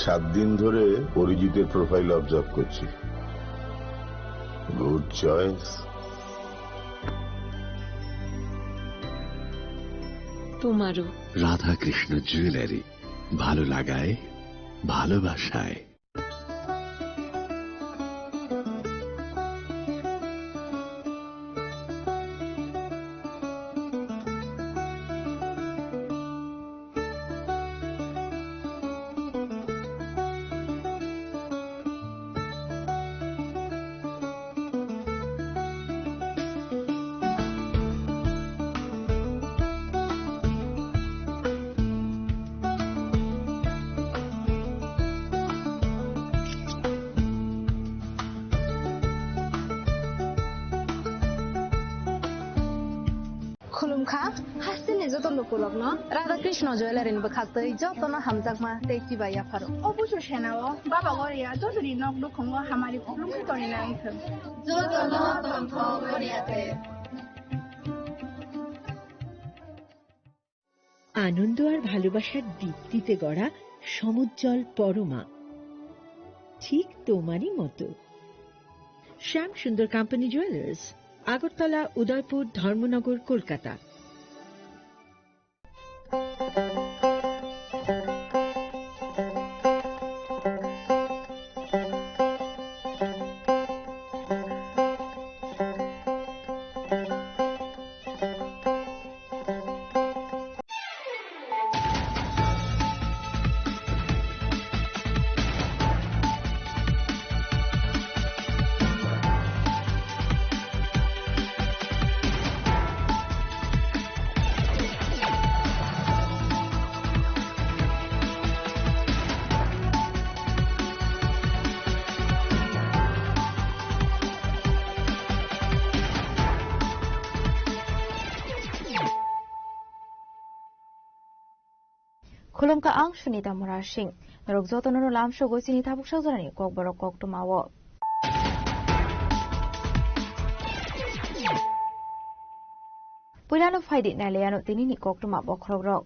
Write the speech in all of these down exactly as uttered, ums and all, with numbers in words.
সাত দিন ধরে অরিজিতের প্রোফাইল অবজার্ভ করছি। Good choice. তোমারও। রাধাকৃষ্ণ জুয়েলারি, ভালো লাগায়, ভালোবাসায়। Khulumkha, hasteni joto lukurokno Radha Krishna Jewellery ni bwkhaktwi jotono hamjakma tei kiba yapharo. Obusu senao Baba Goria jotoni nok nukhungo hamari khulumkha tongwi nang thung. Jotono tongthok Goria te. আনন্দ আর ভালোবাসার দীপ্তিতে গড়া সমুজ্জ্বল পরমা, ঠিক তোমারই মতো। শ্যাম সুন্দর কোম্পানি জুয়েলার্স, আগরতলা, উদয়পুর, ধর্মনগর, Kolkata. Khulumkha ang Sunita Murasing. Norok jotono no lamsogo chini tabuk sajorani kokborok koktwmao. Puilano phaidi nailaiano tinini koktwma bokhorokrok.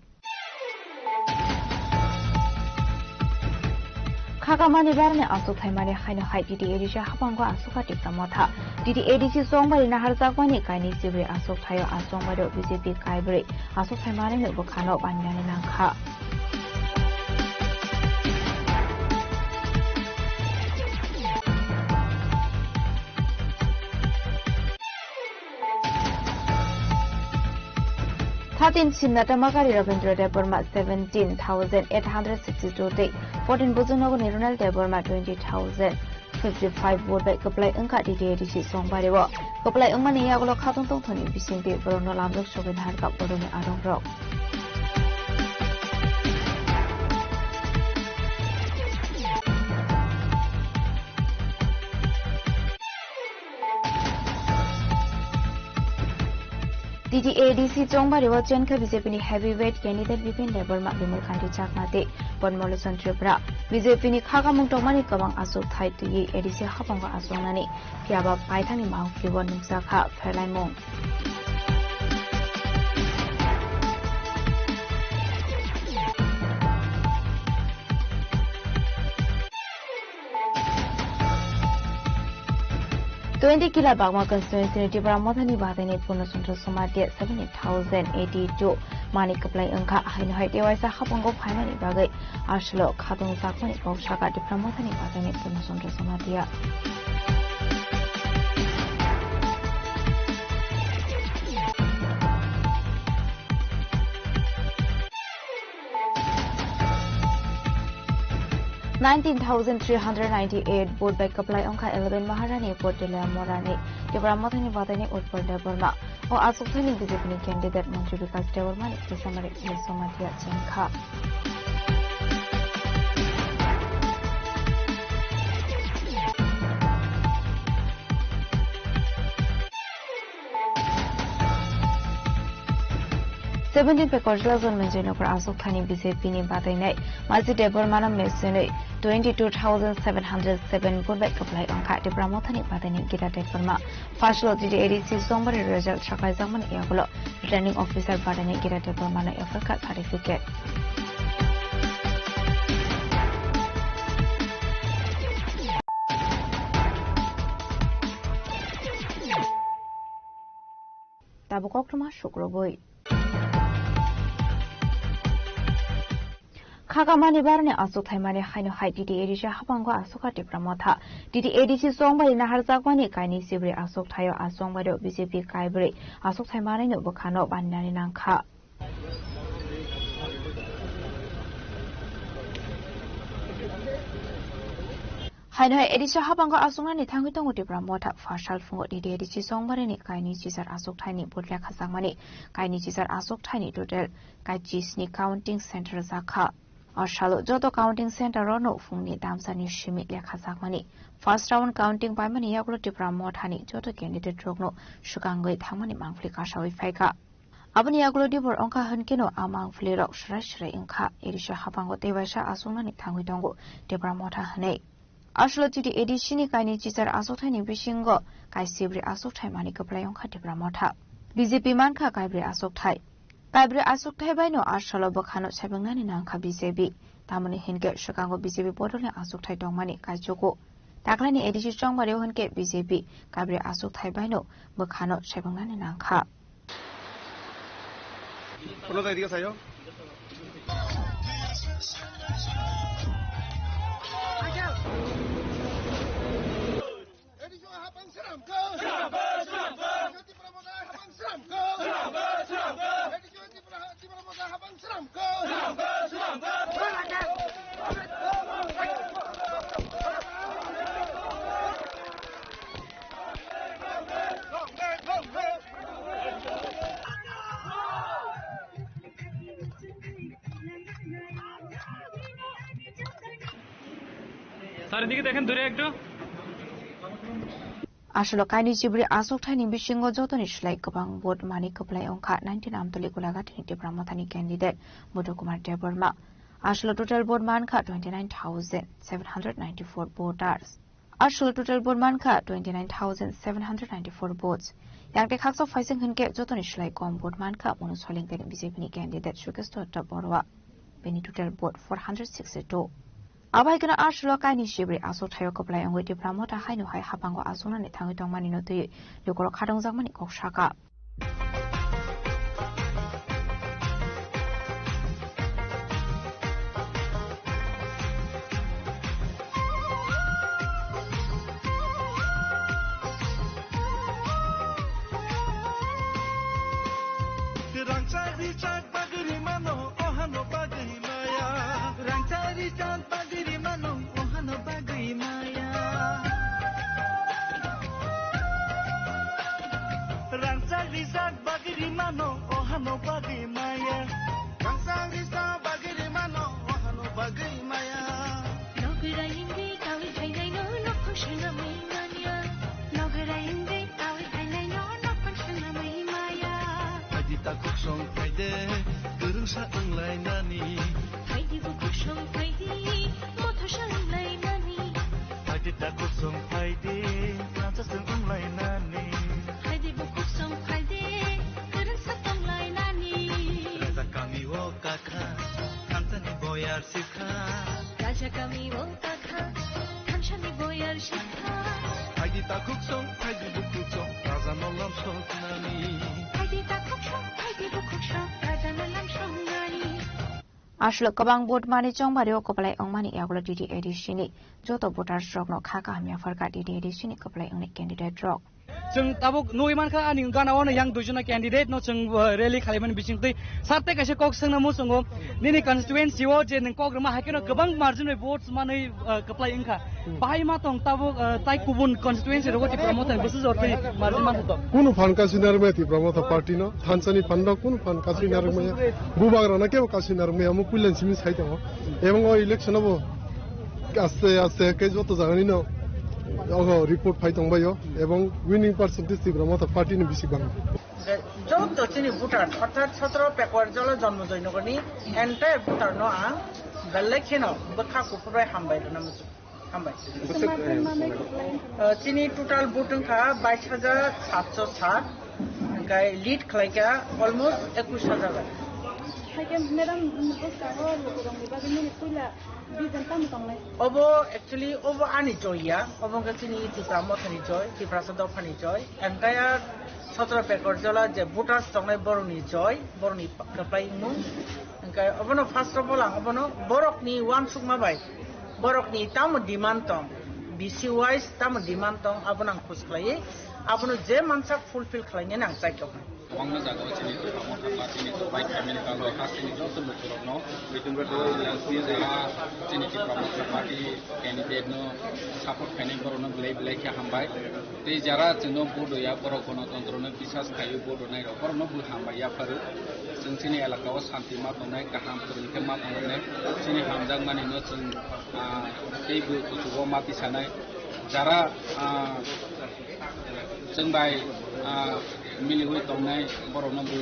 Khakamani barani aswk thaimani haino hai T T A D C haphango aswk kha Tipra Motha. T T A D C chongbari naharjakmani kainwi chibrwi aswk thaio a chongbari B J P kaibrwi aswk thaimani no bwkhano baninani nangkha. Thirteen Sinnatamagari Rabindra Debbarma seventeen thousand eight hundred sixty-two tei fourteen Bojongnagarni Ronald Debbarma twenty thousand fifty-five vote bai kwplai wngkha T T A D C chongbari o. Kwplai wngmani yagulo khatungtong thani bisingtwi borokno lamjak sogwi naharkha borokni arongrok. T T A D C chongbari o chenkha B J P ni heavyweight candidate Bipin Debbarma, Bimal Kanti Chakma tei Padma Lochon Tripura. B J P ni khakamung tongmani kwbang achuk thai twiwi A D C haphango achuknani, phiyaba paithakni mangpili o nukjakha pherlaimung. Twenty Kila Bagma constituency ni Tipra Mothani Badaini Purno Chandra Somatia seventy thousand eighty-two mani kwplai wngkha, haino hai tei waisa haphango phaimani bagwi aswlo khatung jakmani kok sakha Tipra Mothani Badaini Purno Chandra Somatia. Nineteen thousand three hundred ninety-eight vote bai kwplai wngkha eleven Maharani Poteliya Morani Tipra Mothani Badaini Utpal Debbarma. O achukthani B J P ni candidate Montri Bikash Debbarma ni Kisamari Somatia chengkha. Seventeen Pekojla Zonmenjai Nokra achukthani B J P ni badainai Maji Debbarmano mesenwi twenty two thousand seven hundred seven vote bai kwplai wngkha Tipra Mothani badainai Gita Debbarma. First lo T T A D C chongbari result saklaijakmani yagulo Returning Officer badainai Gita Debbarmano yapharkha certificate. Tabuk koktwma sukrubui. Khakamani barni aswk thaimani haino hai T T A D C habango aswkha Tipra Motha. T T A D C chongbai naharjakmani kainwi chibri aswk thaio, a chongbairo B J P kaibrwi aswk thaimanino bwkhano baninani nangkha. Haino hai A D C habango aswknani thangwi tongo Tipra Motha. Phasal phungo T T A D C chongbarini kainwi chichar aswkthaini vote lekhajakmani, kainwi chichar aswkthaini total kaichisni counting center jakha. O salo joto counting center-o no phungni damsani simi lekhajakmani. First round counting paimani yagulo Tipra Mothani joto candidate rokno swkangwi thangmani mangpili kasawi phaikha. Aboni yagulo dibor wngkha hwnkhe no a mangpili rok swrai swrai wngkha. A D C habango tei waisa aswknani thangwi tongo Tipra Motha hwnwi. Aswlo T T A D C ni kainwi chichar aswkthaini bisingo kaisibri aswkthai mani kwplai wngkha Tipra Motha. B J P mankha kaibrwi aswkthai. Kaibrwi aswkthai baino aswlo bwkhano saibwngnani nangkha B J P. Tamoni hinkhe swkango B J P bodolni aswkthai tongmani kaichugo. Taklaini A D C chongbario hinkhe B J P kaibrwi aswkthai baino bwkhano saibwngnani nangkha. Uno ta edige sayo. Sir, এদিকে দেখেন, দূরে একটু। Aswlo kainwi chibri aswkthaini bisingo jotoni slai kwbang vote mani kwplai wngkha nineteen Amtoli Golaghati ni Tipra Mothani candidate Buddha Kumar Debbarma. Aswlo total vote mankha twenty nine thousand seven hundred ninety four voters. Aswlo total vote mankha twenty nine thousand seven hundred ninety four votes. Yang tei khaksa phaising hinkhe jotoni slai kom vote mankha Monu Solingtani B J P ni candidate Sukesh Datta Baruah. Bini total vote four hundred sixty two. Abai keno aswlo kainwi chibri aswkthaio kwplai wngwi Tipra Motha haino hai habango aswknani thangwi tongmani no twiwi lukurok khatungjakmani kok sakha. Rangchak rijak bagwi mano, ohano bagwi maya. Rangchak rijak bagwi mano, ohano bagwi maya. Rangchak rijak bagwi mano, ohano bagwi maya. Rangchak rijak bagwi mano, ohano bagwi maya. Nogwi raingwi kawi thainaino nokhong swnamwi manya. Nogwi raingwi kawi thainaino nokhong swnamwi maya. Phaidi takhuk song phaide, kwrwngsa wnglainani. Phaidi bukhuk song phaidi, motho swnamlainani. Phaidi takhuk song phaidi, kansa song wnglainani. Phaidi bukhuk song phaidi, kwrwngsa tonglainani. Raja kami o kakha, thansani boyar sikha. Raja kami o kakha, thansani boyar sikha. Phaidi takhuk song, phaidi bukhuk song, raja no lamsoknani. Phaidi takhuk song, phaidi bukhuk song, raja no lamsoknani. Aswlo kwbang vote mani chongbario kwplai wngmani yagulo T T A D C ni joto voters rokno kha kaham yapharkha T T A D C ni kwplai wngnai candidate rok. Chwng tabuk nugwi mankha ani gana-o no yang duijona candidate no chwng, uh, rally khalaimani bisingtwi sarte kaisa kok swngna muchungo nini constituency o je nwng kok rwma hai kheno kwbang margin bai votes manwi, uh, kwplai wngkha. Hmm. Bahai ma tong tabuk, uh, tai kubun constituency rogo Tipra Motha ni bwswk jor twi margin manthoto. Kunu phan kasui narwkmaya Tipra Motha party no, thansani phan rok kunu phan kasui narwkmaya. Bubagra no kebo kasui narwkmaya, omo puila simi sai tongo. Ebong o election o bo aste aste khe joto jaga ni no ogo report phai tong baio, ebong winning percentage Tipra Motha party ni bisi bang. Joto chini voter, orthat sotro Pekwer Jolo Jonmojoy Nogor ni entire voter no ang belai kheno bwkha kuphur bai hambai rwna muchung. Hambai. Uh, chini total vote wngkha bais hajar satso sat, hingkai lead khlaikha almost ekush hajar bai. Haikhe madam, bwskango lukurokni bagwi nini puila vision tamo tongnai? Obo actually obo ani joy ya, obo wngkha chini Tipra Mothani joy, Tiprasa dophani joy, entire Sotro Pekorjala je voters tongnai borokni joy, borokni kwplai wngmung. Hwnkhe obono first of all ang obono borokni uansukma bai, borokni tamo demand tong, B C wise tamo demand tong, abono ang khus khlaiwi, abono je mansak fulfill khlainani ang chai tongo. Kwbangma jagao chini Tipra Motha Party ni kwplai khaimani bagwi hasteni joto lukurokno, ah, chini Tipra Motha Party candidate no support khainai borokno belai belai khe hambai. Tei jara chwngno vote hoya, borok gonotontro no bisas khaio, vote honai rok, borok no bo hambai yapharo. Chwng chini elaka o santi ma tongnai, kaham kwrwng khe ma tongnai, chini hamjakmani no chwng, ah, tei bo kuchugo ma tisanai. Jara, ah, chwng bai, ah, miliwi tongnai borok no bo,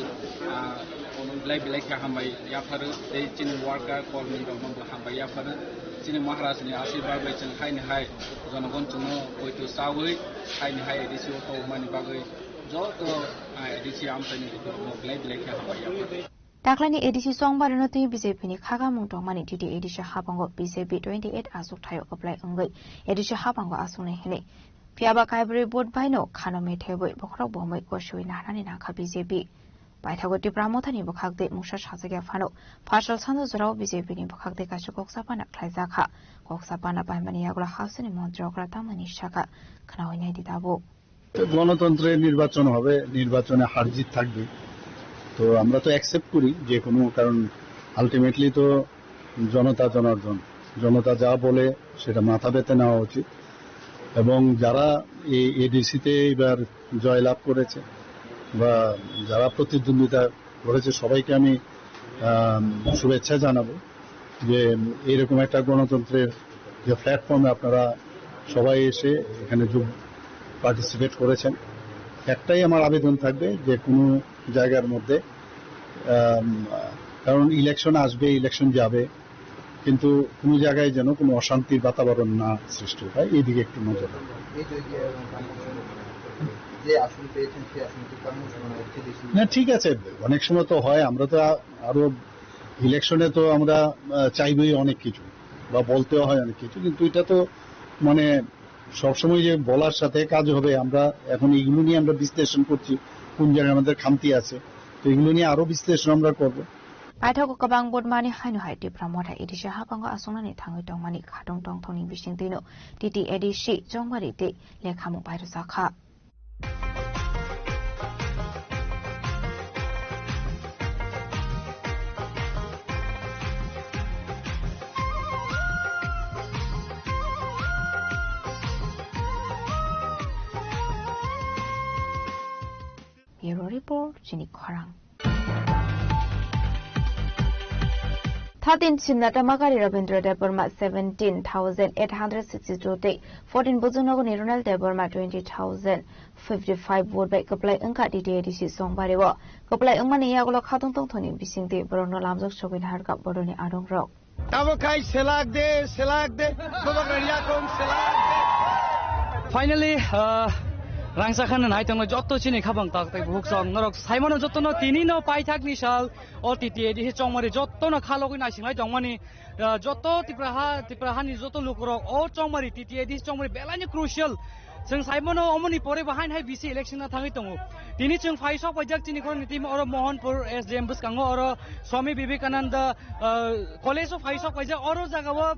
ah, belai belai khe hambai yapharo. Tei chini worker, kormi rok no bo hambai yapharo. Chini Maharaj ni asirwad bai chwng haini hai jonogon chwngno poito chawi haini hai A D C o tongmani bagwi joto, ah, A D C amchaini lukurokno belai belai khe hambai yapharo. Daklaini A D C chongbarino twi B J P ni khakamung tongmani T T A D C habango B J P twenty eight achukthai o kwplai wngwi A D C habango achuknai hwnwi. Phiyaba Kaibrwi vote baino khano methebwi bokhorok bomwi gosiwi naharnani nangkha B J P. Paithago Tipra Mothani bwkhak tei mungsa sajagya phano Pharsal sando jorao B J P ni bwkhak tei kaisa kok chapana khlaijakha. Kok chapana paimani yagulo hasteni montri okra tamani saka khnaui naidi tabuk. গণতন্ত্রের নির্বাচন হবে, নির্বাচনে হার জিত থাকবে। তো আমরা তো অ্যাকসেপ্ট করি যে কোনো, কারণ আলটিমেটলি তো জনতা জনার্দন, জনতা যা বলে সেটা মাথা পেতে নেওয়া উচিত। এবং যারা এই এডিসিতে এবার জয়লাভ করেছে বা যারা প্রতিদ্বন্দ্বিতা করেছে, সবাইকে আমি, আম, শুভেচ্ছা জানাবো যে এইরকম একটা গণতন্ত্রের যে প্ল্যাটফর্মে আপনারা সবাই এসে এখানে যোগ, পার্টিসিপেট করেছেন। একটাই আমার আবেদন থাকবে যে কোনো জায়গার মধ্যে, আম, কারণ ইলেকশন আসবে, ইলেকশন যাবে, কিন্তু কোনো জায়গায় যেন কোনো অশান্তির বাতাবরণ না সৃষ্টি হয়, এই দিকে একটু নজর রাখবেন। এই যে, যে, যে আসন পেয়েছেন, সেই আসন কি কর্মসূচি মানে হচ্ছে বেশি? না, ঠিক আছে, অনেক সময় তো হয়, আমরা তো আ-, আরো ইলেকশনে তো আমরা, আহ, চাইবই অনেক কিছু বা বলতেও হয় অনেক কিছু, কিন্তু এটা তো মানে সবসময় যে বলার সাথে কাজ হবে, আমরা এখন এইগুলো নিয়ে আমরা বিশ্লেষণ করছি, কোন জায়গায় আমাদের খামতি আছে, তো এগুলো নিয়ে আরো বিশ্লেষণ আমরা করব। Paithakgo kwbang vote mani haino hai Tipra Motha A D C habango asongnani thangwi tongmani khatung tongthokni bisingtwino T T A D C chongmari tei lekhamung pairwjakha. Bureau Report, chini khorang. Thirteen Simna Tamakari Rabindra Debbarma seventeen thousand eight hundred sixty-two tei fourteen Bojongnagarni Ronald Debbarma twenty thousand fifty-five vote bai kwplai wngkha T T A D C chongbario. Kwplai wngmani yagulo khatung tongthokni bisingtwi borokno lamjak sogwi naharkha bodolni adongrok. Tabo khai selak de, selak de, Bubagrani yakung selak de. Finally, uh, rangchakha nai tongno jotto chini khabang tak tei buhuk song norok saimano jottono tini no paithakni sal o T T A D C chongmari jottono khalogwi naisinglai tongmani, uh, jotto Tipra ha, Tipra hani jotto lukurok o chongmari T T A D C chongmari belaini crucial. Chwng saimano omoni pore bo hain hai B C election na thangwi tongo. Tini chwng phai sok paijak chini khoroknwi timo oro Mohanpur S D M bwskango oro Swami Vivekananda, uh, college o phai sok paijak oro jagao,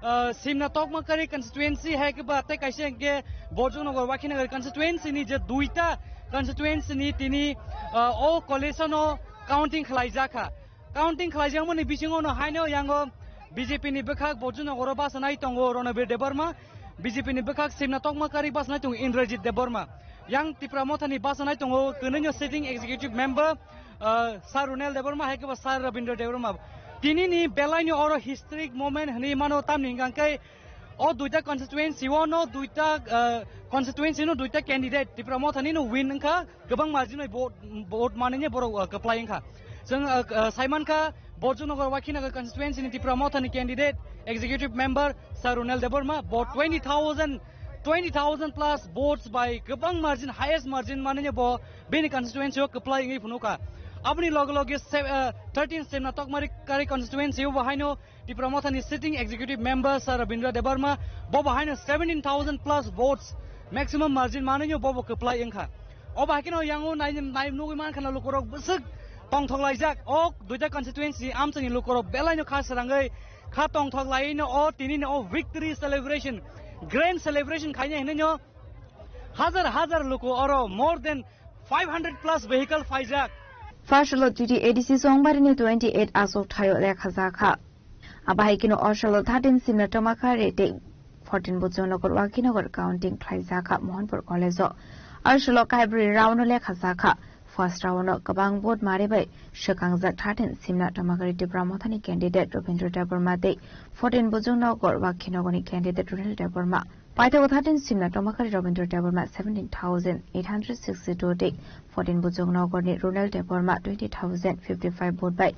uh, Simna Tokmakari constituency hai khe ba tei kaisa hwnkhe Bojongnagar Wakhinagar constituency ni je duita constituency ni tini, uh, o college no counting khlaijak kha. Counting khlaijakmani bisingo no haino yango B J P ni bwkhak Bojongnagar o bachanai tongo Ronobir Debbarma, B J P ni bwkhak Simna Tokmakari bachanai tongo Indrajit Debbarma. Yang Tipra Mothani bachanai tongo kwnwino sitting executive member, ah, Sir Ronel Debbarma hai khe bo Sir Rabindra Debbarma. Tini ni belai ni oro historic moment hwnwi mano, tamni hwnkha khe o duita constituency o no duita, ah, constituency no duita candidate Tipra Mothani no win wngkha, kwbang margin bai vote, vote manwi borok, ah, kwplai wngkha. Chwng, ah, ah, saimankha Bojongnagar Wakhinagar constituency ni Tipra Mothani candidate executive member Sir Ronel Debbarma bo twenty thousand, twenty thousand plus votes bai kwbang margin, highest margin manwi bo bini constituency o kwplai wngwi phunukha. Aboni loge loge se-, ah, thirteen Simna Tokmakari constituency o bo haino Tipra Mothani sitting executive member Sir Rabindra Debbarma, bobo haino seventeen thousand plus votes, maximum margin manwi bobo kwplai wngkha. Obo hai kheno yango nai, nai nugwi mankha na lukurok bwswk tongthok laijak. O duita constituency amchaini lukurok belaino kha srangwi kha tongthok laiwi no o tini no o victory celebration, grand celebration khaina hinwi no hajar hajar luku oro more than five hundred plus vehicle phaijak. First lo T T A D C Chongbarini twenty eight aswk thaio lekha jakha. Abo hai kheno o salo thirteen Simna Tomakari tei fourteen Bujongnagar Wakhinagar counting khlai jakha Mohanpur College o. O salo kaibrwi round o lekha jakha. First round o kwbang vote mari bai swkangjak thirteen Simna Tomakari Tipra Mothani candidate Rabindra Debbarma tei fourteen Bujongnagar Wakhinagarni candidate Runil Debbarma. Paithago thirteen Simna Tomakari Rabindra Debbarma seventeen thousand eight hundred sixty two tei fourteen Bujongnagarni Runil Debbarma twenty thousand fifty five vote bai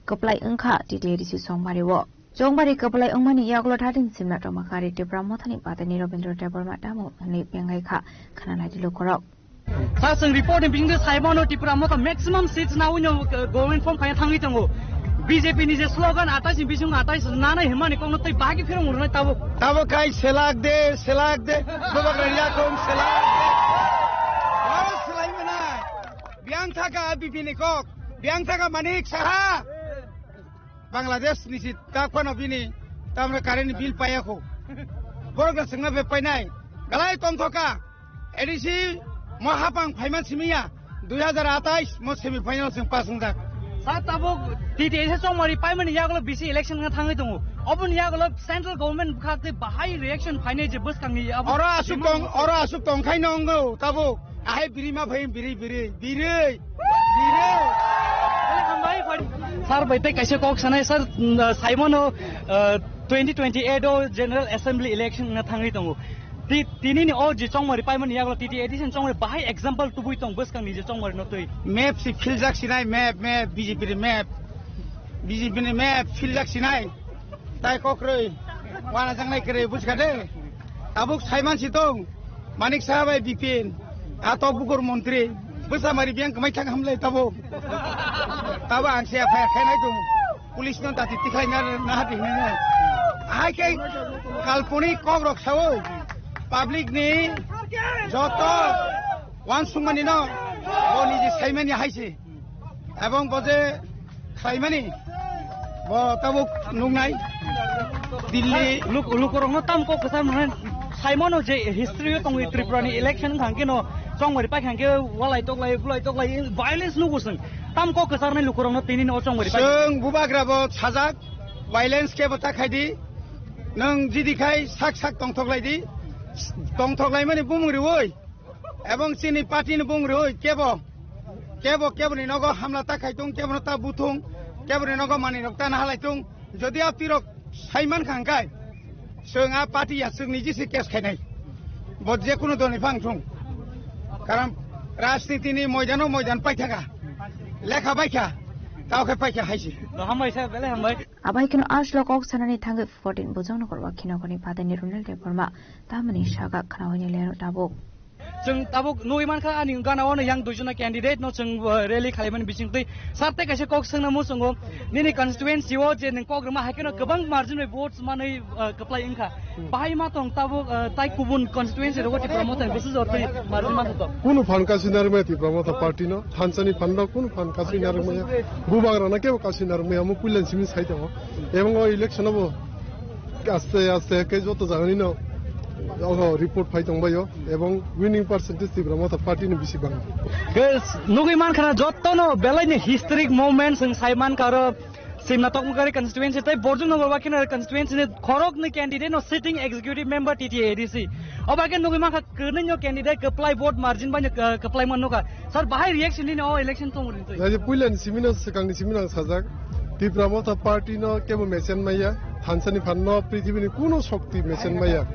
kwplai wngkha T T A D C Chongbario. Chongbari kwplai wngmani yagulo thirteen Simna Tomakari Tipra Mothani padaini Rabindra Debbarma tamo hwnwi bengai kha khana naidi lukurok. Sa chwng report ni bisingtwi saimano Tipra Motha maximum seats nawi no, uh, government form khaina thangwi tongo. B J P ni je slogan atais ni bising atais nanai hwnmani kokno tei bahai khe phirong rwnai tabuk. Tabuk khai selak de, selak de, bobak rani yakung selak de. Aro selai manai. Biang thaka B P ni kok, biang thaka Manik Saha. Bangladesh ni si tak phano bini tamra current bill payakho. Borok na sengna be painai. Galai tongthoka. A D C mo hapang phaiman simiya. Dui hajar atais mo semi final seng pass wngjak. Sa tabuk T T A C Chongmari paimani yagulo bisi election wngna thangwi tongo. Oboni yagulo central government bwkhak tei bahai reaction phainai je bwskangni abo. Oro asuk tong, oro asuk tong khai nongo tabuk. Ahai biri ma phai biri, biri, biri, biri. Sir bai tei kaisa kok sanai sir, mm, Simon o, uh, twenty twenty-eight o General Assembly election na thangwi tongo. Ti-, tini ni o je Chongmari paimani yagulo T T A D C Chongmari bahai example tubui tong bwskang ni je Chongmari no twi. Map si philjak sinai, map, map, B J P ni map. B J P ni map philjak sinai. Tai kokroi. Wana jangnai kwrwi buchka de. Tabuk saiman si tong. Manik Saha bai Bipin. Ato bukur montri. Bwsa mari biang kwmai thang hamlai tabuk. Tabuk ang se F I R khainai tong. Police no dati tikhlai na, na hati hinwi no. Hai khe kalponik kok rok sao. Public ni joto wansukmani no. Bo niji saimani hai se. Ebong bo je khlaimani, bo tabuk nuknai. Dilli. Luk-, lukurokno tam kok kwchar mwnai. Saimano je history o tongwi Tripura ni election wngkha hwnkhe no chongmari paikha hwnkhe walai toklai, bulai toklai, violence nugo chwng. Tam kok kwcharnai lukurokno tini no chongmari pai. Chwng bubagra bo sajak, violence khe bo ta khaidi. Nwng jidi khai sak sak tongthoklaidi. Tongthoklaimani bumung riwi. Ebong chini party ni bung rwi kebo, kebo, kebo ni nogo hamla ta khai tung, kebo no ta buthung, kebo ni nogo mani rok ta nahalai tung. Jodi a pirok saiman kha hwnkhe, chwng a party ya chwng niji se case khainai. Bo je kunu dol ni phang thung. Karon rajniti ni moidano moidan paithaka. Lekha baikha, tao khe paikha haisi. To hambai sa, belai hambai. Abai kheno aslo kok sanani thangwi fourteen Bujongnagar Wakhinagar ni padaini Runil Debbarma tamani saka khnawi ni lero tabuk. Chwng tabuk nugwi mankha, ani gana o yang duijona candidate no chwng, uh, rally khalaimani bisingtwi. Sir tei kaisa kok swngna muchungo, nini constituency o je nwng kok rwma hai kheno kwbang margin bai votes manwi, uh, kwplai wngkha. Hmm. Bahai ma tong tabuk, uh, tai kubun constituency rogo Tipra Motha ni bwswk jor twi margin mankha to. Kunu phan kasu narwkmaya Tipra Motha party no, thansani phan no kunu phan kasu narwkmaya. Bubagra no kebo kasu narwkmaya, omo puila ni simi sai tongo. Ebong o election o bo aste aste khe joto jagani no ogo report phai tongbaio, ebong winning percentage Tipra Motha party ni bisi bang. Guys, nugwi mankha na joto no belai ni historic moments wng sai mankha oro Simna Tokmokari constituency tei Borjum Nagar Wakhina constituency ni khorok ni candidate no sitting executive member T T A D C. Oba khe nugwi mankha kwnwi no candidate kwplai vote margin bai no, uh, kwplai man nukha. Sir, bahai reaction nini o election tong rin twi? Jadi puila ni simi no, swkang ni simi no ang sajak. Tipra Motha party no kebo mesen maya, thansa ni phan no prithibi ni kuno shokti mesen maya.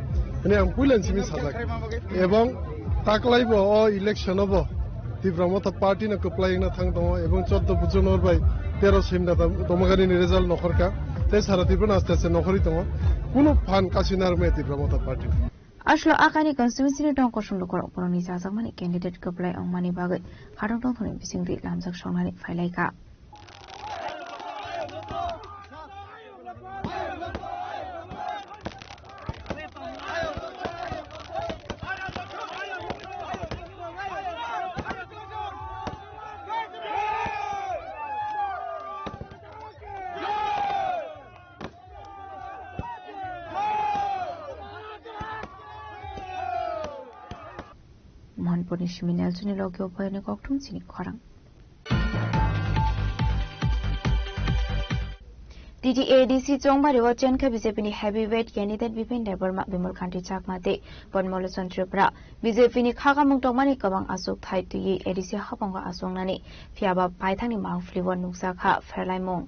Hwnwi ang puila ni simi sajak. Ebong taklai bo o election o bo Tipra Motha party no kwplai wngna thang tongo, ebong choddo Bujongnagar bai tero Simna Dam-, Domakari ni result nokhorkha. Tei sara Tripura no aste aste nokhorwi tongo. Kuno phan kasu narwkmaya Tipra Motha party. Aslo akani constituency ni tong kosong lukurok borokni chajakmani candidate kwplai wngmani bagwi khatong tongthokni bisingtwi lamjak songnani phailaikha. Mohanpurni Siminal chini logi oboyani kokthum chini khorang. T T A D C Chongbari o chenkha B J P ni heavyweight candidate Bipin Debbarma, Bimal Kanti Chakma tei Padma Lochon Tripura. B J P ni khakamung tongmani kwbang achukthai twiwi A D C habango achuknani, phiyaba paithakni mangpili o nukjakha pherlaimung.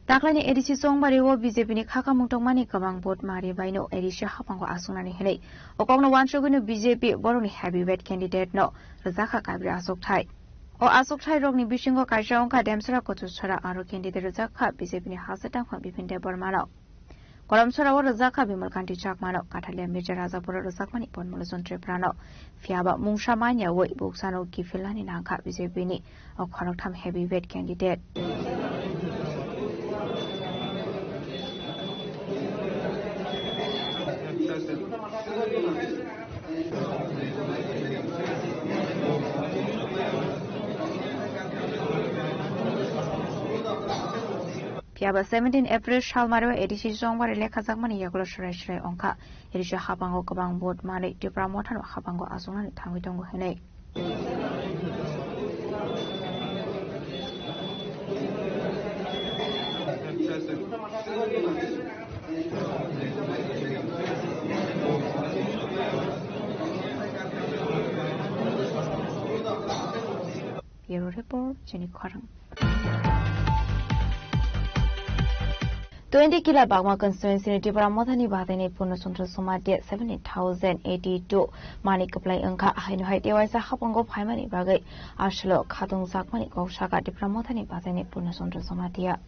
Taklaini A D C Chongbari o B J P ni khakamung tongmani kwbang vote mari baino A D C habango achuknani hinwi o kokno wansugwino B J P borokni heavyweight candidate no rwjakha kaibri achukthai. O achukthai rokni bisingo kaisa wngkha Demsara Kochuksara aro candidate rwjakha B J P ni hasteo tangphang Bipin Debbarma no. Kolomsora o rwjakha Bimal Kanti Chakma no, Kathalia Mirza Rajapur o rwjakmani Padma Lochon Tripura no. Phiyaba mungsa manya wi buksano kiphilnani nangkha B J P ni o khoroktham heavyweight candidate. Phiyaba seventeen April salmari o A D C Chongbari lekhajakmani yagulo swrai swrai wngkha. A D C habango kwbang vote manwi Tipra Mothano habango achuknani thangwi tongo hinwi. Bureau Report, chini khorang. Twenty Kila Bagma constituency ni Tipra Mothani Bataini Purno Chandra Somatia seventeen thousand eighty-two mani kwplai wngkha, haino hai tewaisa hapango phaimani bagwi aswlo khatung jakmani kok saka Tipra Mothani Bataini Purno Chandra Somatia.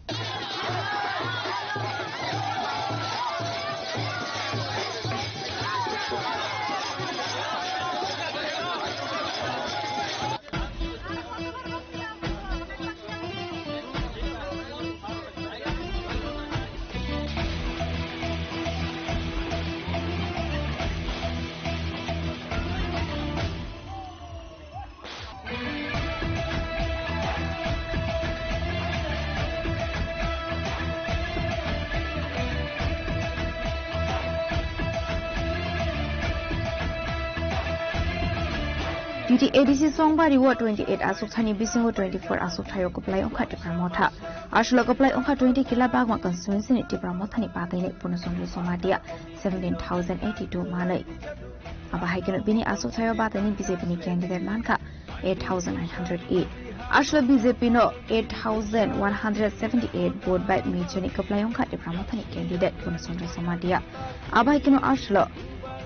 T T A D C Chongbari o twenty-eight aswk thani bisingo twenty-four aswk thaio kwplai wngkha Tipra Motha. Aswlo kwplai wngkha twenty Kila Bagma constituency ni Tipra Mothani Bataini Purno Chandra Somatia seventeen thousand eighty-two manwi. Abo hai kheno bini aswk thaio Bataini B J P ni candidate mankha eight thousand nine hundred eight. Aswlo B J P no eight thousand one hundred seventy-eight vote bai michoni kwplai wngkha Tipra Mothani candidate Purno Chandra Somatia. Abo hai kheno aswlo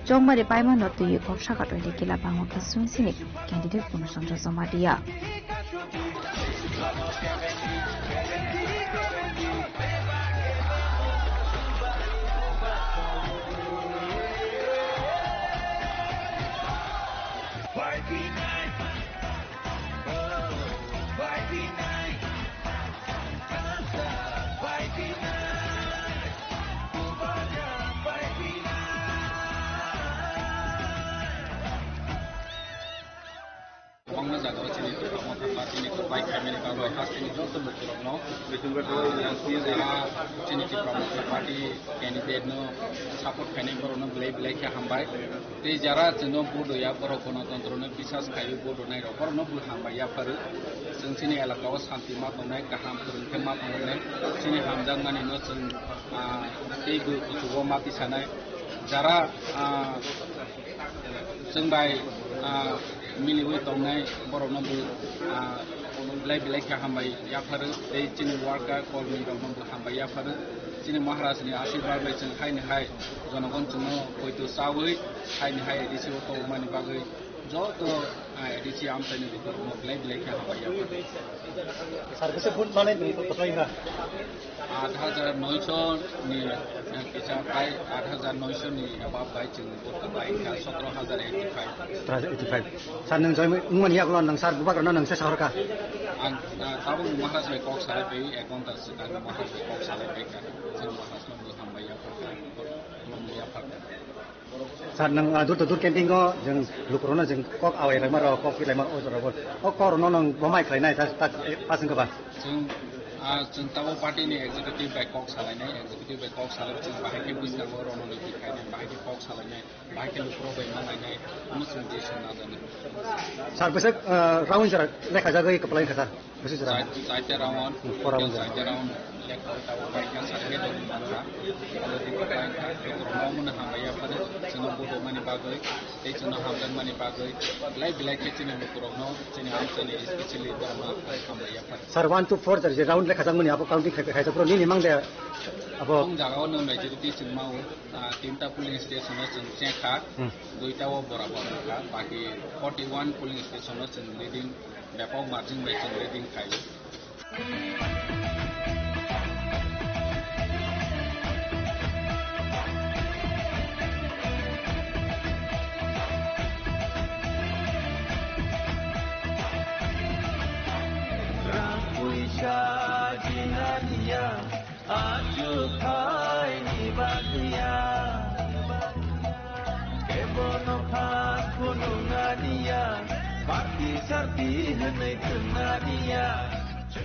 Chongbari paima no twiwi kok saka twenty Kila Bagma constituency ni candidate Purno Chandra Somatia. Kwbangma jagao chini Tipra Motha Party ni kwbai khaimani bagwi hasteni joto lukurokno, ah, chini Tipra Motha Party candidate no support khainai borokno belai belai khe hambai. Tei jara chwngno vote rwya borok, gonotontro no bisas khaiwi vote rwnairok, borokno bo hambai yapharo. Chwng chini elaka o santi ma tongnai, kaham kwrwng khe ma tongnai, chini hamjakmani no chwng, ah, teibo kuchugo ma tisanai. Jara, ah, chwng bai, ah, miliwi tongnai borokno bo, ah, belai belai khe hambai yapharo tei chini worker kormi rokno bo hambai yapharo. Chini Maharaj ni asirwad bai chwng haini hai jonogon chwngno poito chawi haini hai A D C o tongmani bagwi joto, ah, A D C amchaini lukurokno belai belai khe hambai yapharo. Sir, kisa vote manai ni to kotoi ba? Aat hajar noisho ni, eh, kisa bai aat hajar noisho ni above bai chwng vote bai kha sotro hajar eighty five. Sotro hajar eighty five. Sir, nwng join wngmani yagulo nwng sir bubagrano nwng se sahorkha? Ang, ah, tabuk Maharaj bai kok salai bai, ek ghonta swkang Maharaj bai kok salai bai kha. Chwng Maharaj no bo hambai ya kha, khulumbai ya kha. Sir, nwng, ah, door to door campaign o jwng lukurokno jwng kok awai laima rok, kok pi laima o jora bo. O kok rokno nwng bo mai khlai nai, ta, ta, eh, pas wngkha ba? Chwng, ah, chwng tabuk party ni executive bai kok salai nai, executive bai kok salai chwng bahai khe buji nango, rokno ni twi khai nai, Kok salainai, bahai khe lukurok bai ma lainai, omo chwng je song na jani. Sir, bwswk, ah, round jora lekha jagwi kwplai kha, sir? Bwswk jora? Chai-, chaita round, Hmm, four round jora. Chaita round lekha tabuk bai kha, sir, khe dong man kha. Abo di kwplai kha, lukurok no omo no hambai ya phano, chwngno budo mani bagwi, tei chwngno hamjak mani bagwi, belai belai khe chini lukurok no, chini amchaini, especially borok no hambai ya phano. Sir, one to four jora je round lekha jakmani abo counting khai, khai, khai, nini mang de abo? Ang jaga o no majority chwng ma o. Ah, tinta polling station o chwng cheng kha, Hmm. duita o borabor wng kha, baki forty one polling station o chwng leading, bepok margin bai chwng leading khai. Rang puisa jinaniya. Achukhaini bagwiya, kebono phan phunuknaniya, party sarti hwnwi thwngmaniya.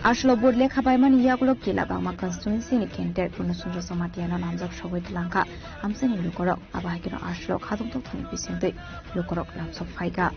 Aswk vote lekha paimani yagulo Kila Bangma constituency ni candidate Purno Chandra Jamatia no namjak sogwi twlang kha amchaini lukurok. Abo hai kheno aswk khatungthok thani bisingtwi lukurok lamsok phaikha.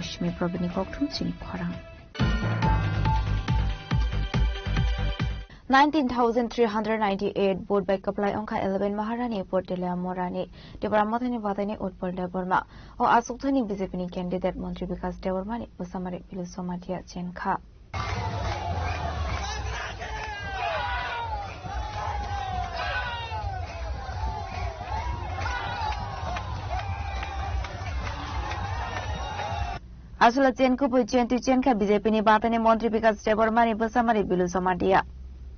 Simi Probini Kokthum chini khorang. Nineteen thousand three hundred ninety-eight vote bai kwplai wngkha eleven Maharani Portela Morani Tipra Mothani Bataini Utpal Debbarma. O aswk thani B J P ni candidate Montri Bikash Debbarma ni bwsamari Bilu Jamatia chenkha. Aswla chen kubui chen twi chen kha B J P ni batani montri Bikash Debbarma ni bwsamari Bilu Jamatia.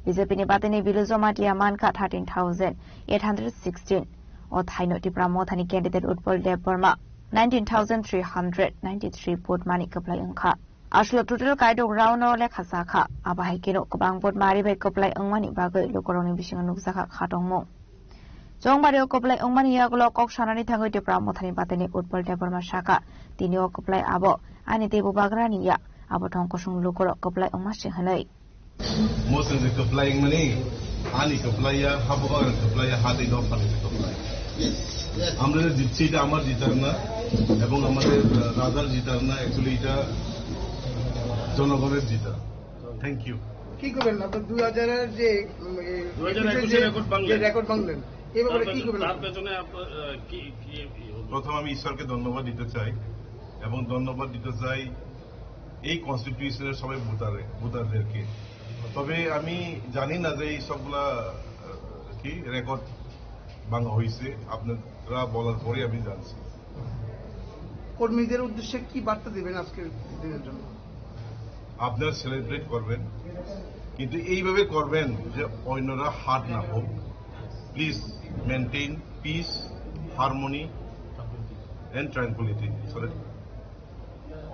B J P ni batani Bilu Jamatia man kha thirteen thousand eight hundred sixteen. O thaino Tipra Mothani candidate Utpal Debbarma nineteen thousand three hundred ninety-three vote mani kwplai wngkha. Aswla total kaidok round o lekha cha kha. Abo hai kheno kwbang vote mari bai kwplai wngmani bagwi lukurokni bisingo nukjakha khatongmung. Chongbario kwplai wngmani yagulo kok sanani thangwi Tipra Mothani batini Utpal Debbarma sakha, tini o kwplai abo ani tei bubagrani ya, abo thong kosong lukurok kwplai wngma se hwnwi. Mo chwng je kwplai wngmani, ani kwplai ya, ha bubagrani kwplai ya, ha tei dophani kwplai. আমরা যে জিতছি এটা আমার জিতার না এবং আমাদের, আহ, রাজার জিতার না, actually এটা জনগণের জিতার। Thank you. কি করবেন আপনার দুই হাজারের যে, উম, এই দুই হাজার একুশে একুশে যে, record ভাঙলেন। যে record ভাঙলেন, এই ব্যাপারে তার কি পেছনে, করবেন তার আপনার? পেছনে আপনার, আহ, কি, কি, কি হবে? প্রথম আমি ঈশ্বরকে ধন্যবাদ দিতে চাই এবং ধন্যবাদ দিতে চাই এই কনস্টিটিউশনের সবাই ভোটারে, ভোটারদেরকে। তবে আমি জানি না যে এই সবগুলা, আহ, কি রেকর্ড ভাঙা হয়েছে, আপনারা বলার পরে আমি জানছি। কর্মীদের উদ্দেশ্যে কি বার্তা দেবেন আজকের দিনের জন্য? আপনারা সেলিব্রেট করবেন, কিন্তু এইভাবে করবেন যে অন্যরা হার্ট না হোক। Please maintain peace, harmony and tranquility. So that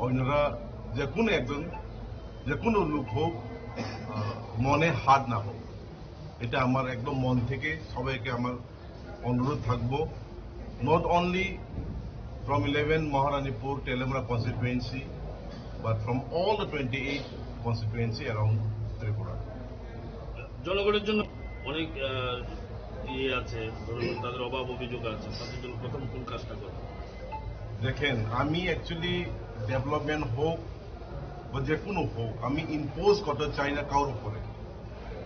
অন্যরা যে কোনো একজন, যে কোনো লোক হোক, আহ, মনে হার্ট না হোক। এটা আমার একদম মন থেকে সবাইকে আমার অনুরোধ থাকবো, not only from eleven Maharanipur Teliamura constituency, but from all the twenty-eight constituency around Tripura. জনগণের জন্য অনেক, আহ, ইয়ে আছে, ধরুন তাদের অভাব অভিযোগ আছে, তাদের জন্য প্রথম কোন কাজটা করবেন? দেখেন, আমি অ্যাকচুয়ালি ডেভেলপমেন্ট হোক বা যে কোনো হোক, আমি ইম্পোজ করতে চাই না কারোর উপরে।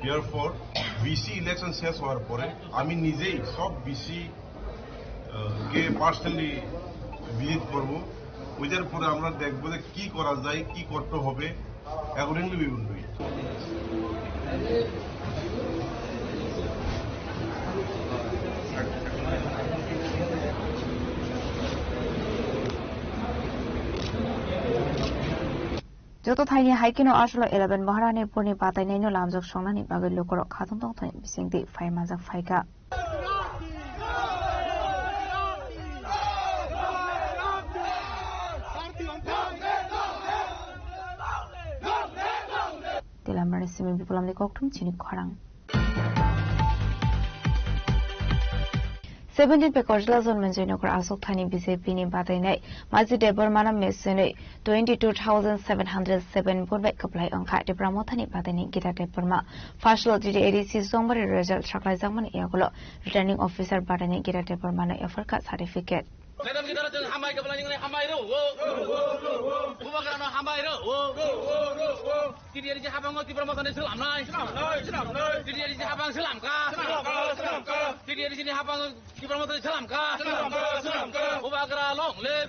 Therefore, ভিসি ইলেকশন শেষ হওয়ার পরে আমি নিজেই সব ভিসি, আহ, কে পার্সোনালি ভিজিট করব। ওইটার পরে আমরা দেখবো যে কি করা যায়, কি করতে হবে, accordingly we will do it. Joto thaini hai kheno asolo eleven Maharani purni batainaino lamjak songnani bagwi lukurok khatungtong thani bisingtwi phai manjak phaikha. Telamrani simi Bipulamni kokthum chini khorang. Seventeen Pekorjala Jonmenjoy Nagar aswk thani B J P ni batainai Maji Debbarmano mesenwi twenty two thousand seven hundred seven vote bai kwplai wngkha Tipra Mothani bataini Gita Debbarma. First lo T T A D C Songbari result saklaijakmani yagulo Returning Officer bataini Gita Debbarmano F R K certificate. Madam Gita Rajang hambai kwplai nini hambai rw. Bubagra no hambai rw. T T A D C habango Tipra Mothani selamnai. T T A D C habang selamkha. T T A D C ni habang Tipra Mothani selamkha. Bubagra long live.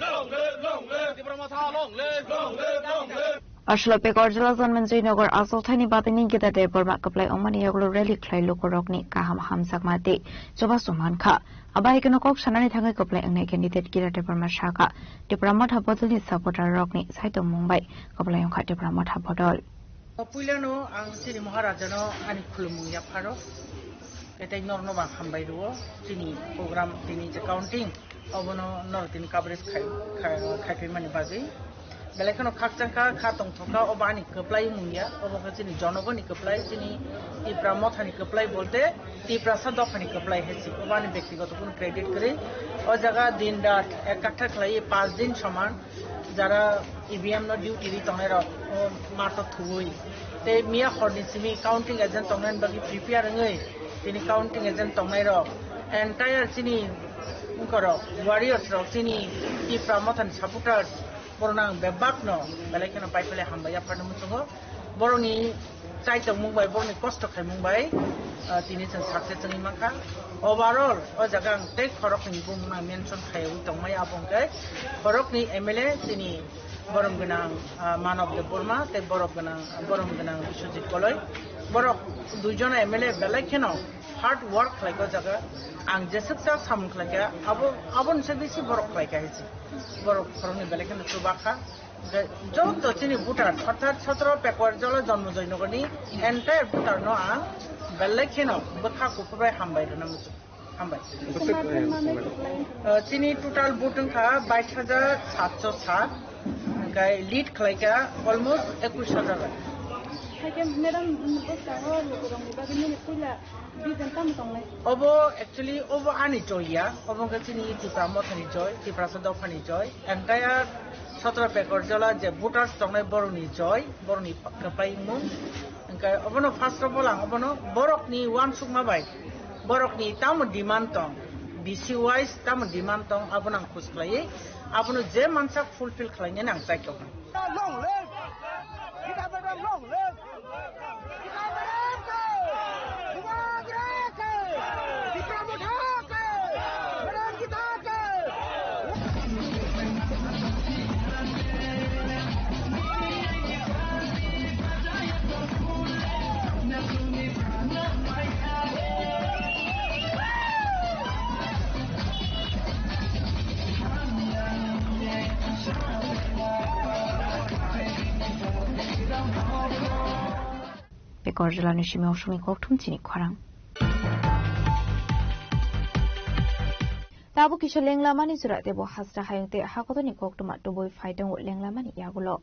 Tipra Motha long live. Asolo Pekorjala Jonmenjoy Nagar aswk thani bataini Gita Debbarma kwplai wngmani yagulo rally khlai lukurokni kaham hamjakma tei chubachu mankha. Abo hai kheno kok sanani thangwi kwplai wngnai candidate Gita Debbarma sakha, Tipra Motha bodolni supporter rokni saitongmung bai kwplai wngkha Tipra Motha bodol. Puilano ang chini Maharajano ani khulumung yapharo, tei norno bang hambai rwo chini program tini je counting obono nor tini coverage khai, khai, khaiphimani bagwi. Belai kheno khakchangkha, kha tongthokha, obo ani kwplai mung ya, obo khe chini jonogoni kwplai, chini Tipra Mothani kwplai bolte Tiprasa dophani kwplai hai se, obo ani bektigoto kunu credit kwrwi. O jaga din rat ek katha khlaiwi, panch din soman jara E V M no duty ri tongnai rok, o mato thuwi. Tei miya horni simi counting agent tongnai bagwi prepare wngwi, tini counting agent tongnai rok, entire chini wngkorok, warriors rok, chini Tipra Mothani supporters, borokno ang bebakno belai kheno paiphailai hambai yaphano muchungo. Borokni chaitokmung bai, borokni kosto khaimung bai, ah, tini chwng success wngwi mankha. Overall, o jaga ang tei khoroknwi bumungno ang mention khaiwi tongmai, abo hwnkhe khoroknwi M L A chini borom gwnang, ah, Manav Debbarma tei borom gwnang, borom gwnang Biswajit Koloi. Borok duijon M L A belai kheno hard work khlaikha o jaga. Ang jeswk ta samung khlaikha, abo, aboni se bisi borok khlaikha hai se. Borok khoroknwi belai kheno chubakha. Hwnkhe joto chini voter, orthat sotro Pekorjala Jonmenjoy Nagarni entire voter no ang belai kheno bwkha kuphur bai hambai rwna muchung. Hambai. Bwswk, eh, Uh, chini total vote wngkha bais hajar satso sat, hwnkhe lead khlaikha almost ekush hajar. Haikhe madam, bwskango lukurokni bagwi nini puila vision tamo tongnai? Obo actually obo ani joy ya, obo wngkha chini Tipra Mothani joy, Tiprasa dophani joy, entire sotro Pekorjala je voters tongnai borokni joy, borokni kwplai mung. Hwnkhe obono first of all ang obono borokni uansukma bai, borokni tamo demand tong, B C wise tamo demand tong, abono ang khus khlaiwi, abono je mansak fulfill khlainani ang chai tongo. Long live! Gita Madam, long live! Gita Madam ke! Bubagra ke! Tipra Motha ke! Madam Gita ke! Pekorjala ni simi osomni kokthum chini khorang. Tabuk kisa lenglamani jora tebo hasra hayung tei hakotorni koktwma tubui phai tongo lenglamani yagulo.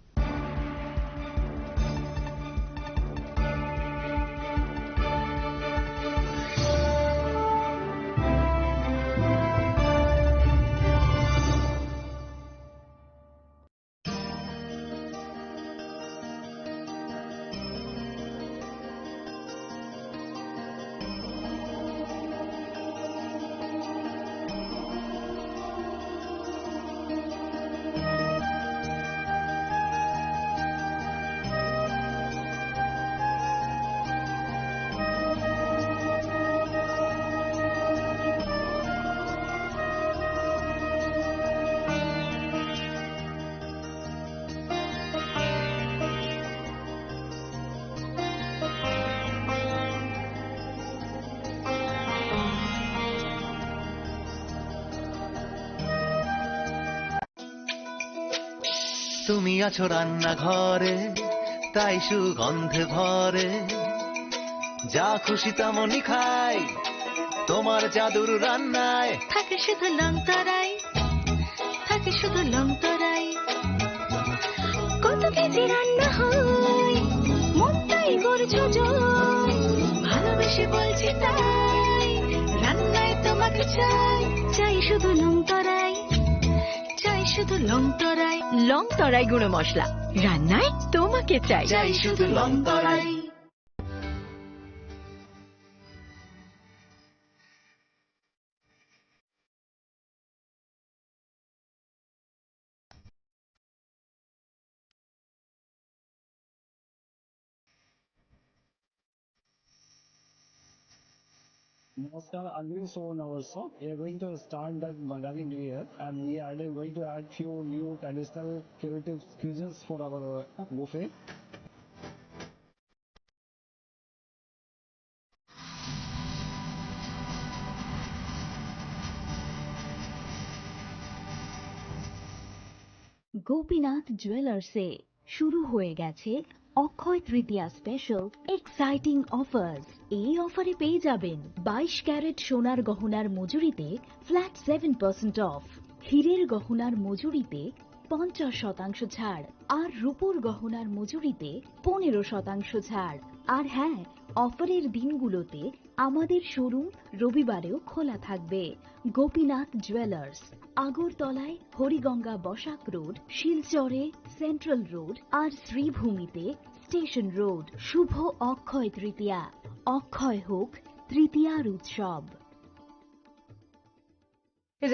তুমি আছো রান্নাঘরে। তাই সুগন্ধে ভরে, যা খুশি তেমনই খাই, তোমার জাদুর রান্নায় থাকে শুধু লং তরাই, থাকে শুধু লং তরাই। কত কেজি রান্না হয়, মনটাই করছো জয়। ভালোবেসে বলছি তাই, রান্নায় তোমাকে চাই, চাই শুধু লং তরাই, চাই শুধু লং তরাই। লং তরাই গুঁড়ো মশলা, রান্নায় তোমাকে চাই। চাই শুধু লং তরাই। Namaskar, I'm doing so on our shop. We are going to start that Bengali New Year, and we are going to add few new traditional creative cuisines for our buffet. Gopinath জুয়েলার্সে শুরু হয়ে গেছে অক্ষয় তৃতীয়া স্পেশাল এক্সাইটিং অফার্স। এই অফারে পেয়ে যাবেন বাইশ ক্যারেট সোনার গহনার মজুরিতে ফ্ল্যাট সেভেন পার্সেন্ট অফ, হীরের গহনার মজুরিতে পঞ্চাশ শতাংশ ছাড়, আর রূপোর গহনার মজুরিতে পনেরো শতাংশ ছাড়। আর হ্যাঁ, অফারের দিনগুলোতে আমাদের শোরুম রবিবারেও খোলা থাকবে। গোপীনাথ জুয়েলার্স, আগরতলায় হরিগঙ্গা বসাক রোড, শিলচরে সেন্ট্রাল রোড, আর শ্রীভূমিতে স্টেশন রোড। শুভ অক্ষয় তৃতীয়া, অক্ষয় হোক তৃতীয়ার উৎসব।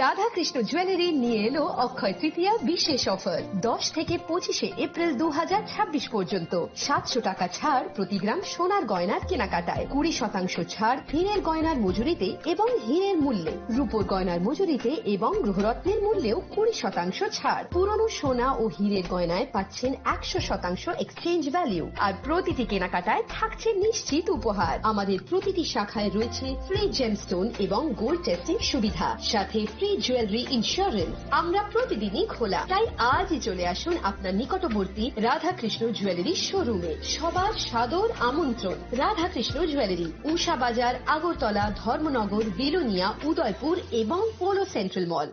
রাধাকৃষ্ণ জুয়েলারি নিয়ে এলো অক্ষয় তৃতীয়া বিশেষ অফার। দশ থেকে পঁচিশে এপ্রিল দু হাজার ছাব্বিশ পর্যন্ত সাতশো টাকা ছাড় প্রতি গ্রাম সোনার গয়নার কেনাকাটায়, কুড়ি শতাংশ ছাড় হীরের গয়নার মজুরিতে এবং হীরের মূল্যে, রূপোর গয়নার মজুরিতে এবং গ্রহরত্নের মূল্যেও কুড়ি শতাংশ ছাড়। পুরনো সোনা ও হীরের গয়নায় পাচ্ছেন একশো শতাংশ এক্সচেঞ্জ ভ্যালু, আর প্রতিটি কেনাকাটায় থাকছে নিশ্চিত উপহার। আমাদের প্রতিটি শাখায় রয়েছে ফ্রি জেমস্টোন এবং গোল্ড টেস্টিং সুবিধা, সাথে ফ্রি জুয়েলারি ইন্স্যুরেন্স। আমরা প্রতিদিনই খোলা, তাই আজই চলে আসুন আপনার নিকটবর্তী রাধাকৃষ্ণ জুয়েলারি শোরুমে। সবার সাদর আমন্ত্রণ। রাধাকৃষ্ণ জুয়েলারি, উষা বাজার, আগরতলা, ধর্মনগর, বিলোনিয়া, উদয়পুর এবং polo central mall.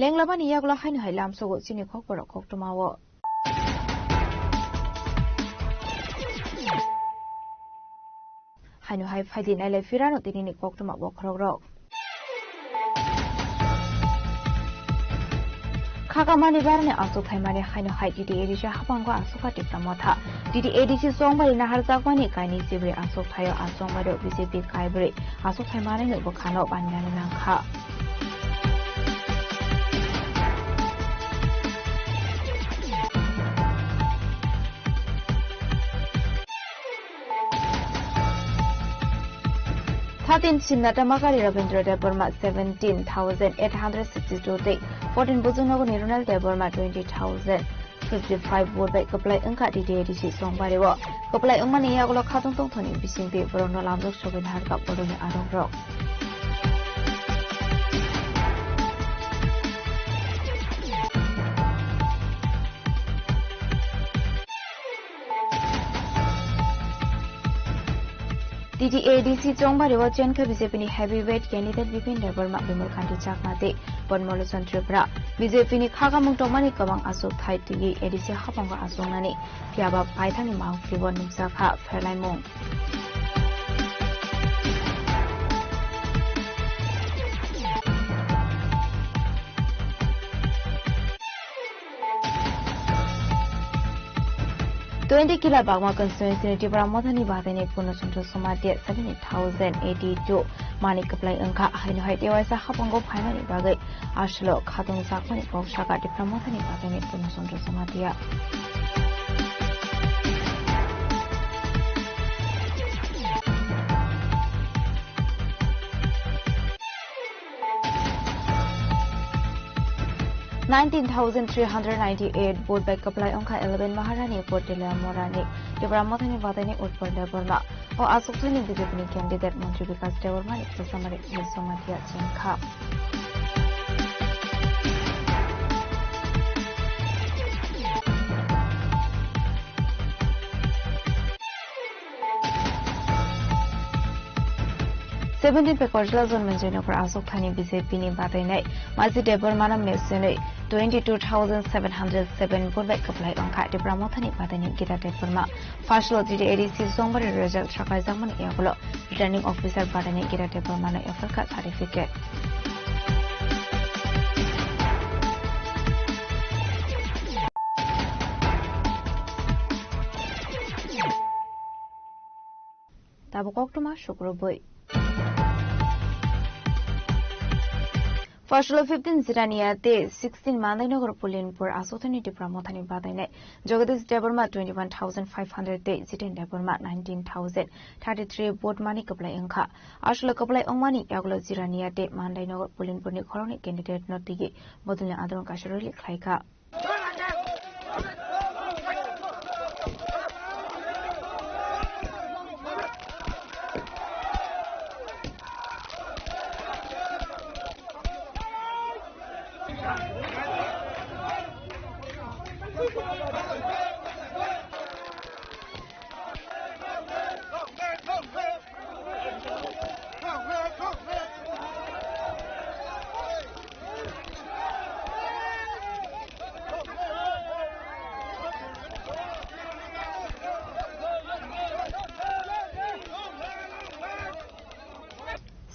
Lenglamani yagulo haino hai lamsogo chini khokborok koktwmao. Haino hai phaidi nailai phirano tinini koktwma bokhorokrok. Khakamani barani aswk thaimani haino hai T T A D C haphango aswk kha Tipra Motha. T T A D C chongbari naharjakmani kainwi chibrwi aswk thaio, a chongbario B J P kaibrwi aswk thaimanino bwkhano baninani nangkha. Thirteen Chimnata Makari Rabindra Debbarma seventeen thousand eight hundred sixty-two tei fourteen Bujungnogorni Ronald Debbarma twenty thousand fifty-five vote bai kwplai wngkha T T A D C chongbario. Kwplai wngmani yagulo khatungtongthoni bisingtwi borokno lamjak sogwi naharkha borokni arokrok. T T A D C chongbario chenkha B J P ni heavyweight candidate Bipin Debbarma, Bimal Kanti Chakma tei Padma Lochon Tripura. B J P ni khakamung tongmani kwbang achuk thai T T A D C haphango achuknani, phiyaba paithakni mangpili bo nukjakha pherlaimung. Twenty kila Bagma constituency ni Tipra Mothani Badaini Purno Chandra Somatia seventy thousand eighty two mani kwplai wngkha, haino hai tewaisa haphango phainani bagwi aswlo khatung jakmani kok saka Tipra Mothani Badaini Purno Chandra Somatia. Nineteen thousand three hundred ninety-eight vote bai kwplai wngkha eleven Maharani Kautilya Morani, Tipra Mothani badaini Utpal Debbarma. O aswk thani B J P ni candidate Montri Bikas Debbarma ni kwchama ri ni somatia chengkha. Seventeen Pekorjla Jonmenjoy Nagar aswk thani B J P ni badainai Maji Debbarmano mesenwi twenty two thousand seven hundred seven vote bai kwplai wngkha Tipra Mothani badaini Gita Debbarma. First lo T T A D C Chongmari result sakhlaijakmani yagulo Returning Officer badaini Gita Debbarmano yapharkha certificate. Tabuk koktwma sukrubwi. First lo fifteen Jirania tei sixteen Mandainagar Pulinpur aswk thani Tipra Mothani badainai Jagadish Debbarma twenty one thousand five hundred tei Jiten Debbarma nineteen thousand thirty three vote mani kwplai wngkha. Aswk kwplai wngmani yagulo Jirania tei Mandainagar Pulinpurni khoroknwi candidate no twiwi bodolni andoron kaisa rally khlaikha.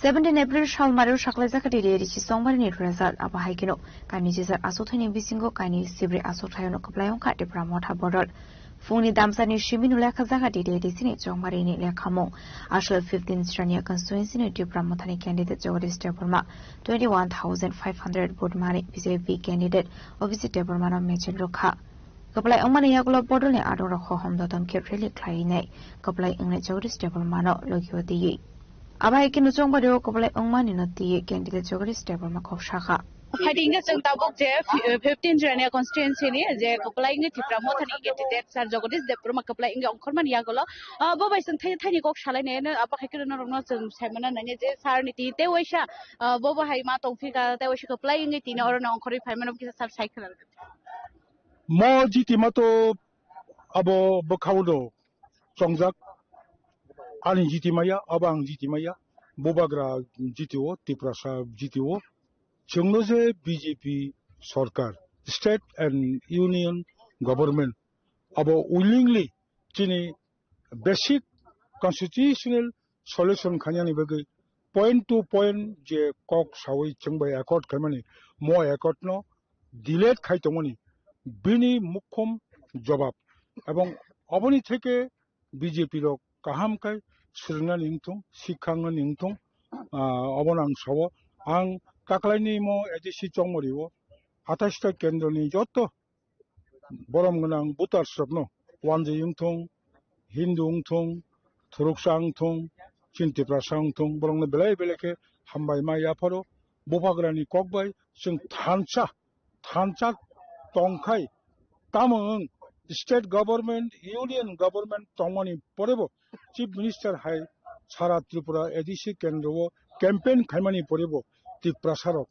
Seventeen April salmario saklaijak T T A D C Chongmari ni result, abo hai kheno kainwi chijak aswk thani bisingo kainwi sibri aswk thaiono kwplai wngkha Tipra Motha bodol. Phungni damsani simi no lekha jaga T T A D C ni Chongmari ni lekhamung. Aswk fifteen Jirania constituency ni Tipra Mothani candidate Jagadish Debbarma twenty one thousand five hundred vote mani B J P candidate Abhijit Debbarma no mechenrwkha. Kwplai wngmani yagulo bodolni adongrok hohom dodon khe rally khlaiwi nai kwplai wngnai Jagadish Debbarmano logio twiwi. Abo hai kheno Chongmario kwplai wngmani no twiwi candidate Jagadish Debbarma kok sakha. Phaidi hwnkhe chwng tabuk je fi-, fifteen Jirania constituency ni je kwplai wngwi Tipra Mothani candidate sir Jagadish Debbarma kwplai wngwi ongkhormani yagulo, ah, bo bai chwng thai-, thaini kok salainai, abo hai kheno norokno chwng saimano nangya je sir ni twi tei waisa, ah, bo bo hai ma tongphika tei waisa kwplai wngwi tini orono ongkhorwi phaimano kisa sir sai khna. Mo jitima to abo bwkhao do chongjak. Ani jitimaya, abo ang jitimaya. Bubagra jitio, Tiprasa jitio. Chwngno je B J P sorkar, state and union government, abo willingly chini basic constitutional solution khainani bagwi point to point je kok sawi chwng bai accord khaimani, mo accord no delete khai tongmani bini mukhum jobab, ebong oboni theke B J P rok kaham khai swrwngnani wngthung, sikha wngnani wngthung, ah, obono ang sao. Ang taklaini mo A D C Chongmari o athais ta kendroni joto borom gwnang voters rokno, wanjwi wngthung, Hindu wngthung, Thuruksa wngthung, chini Tiprasa wngthung, borokno belai belai khe hambai ma yapharo. Bubagrani kok bai chwng thansa, thansa tongkhai, tamo wng state government, union government tongmani porebo Chief Minister hai sara Tripura A D C kendro o campaign khaimani porebo Tiprasa rok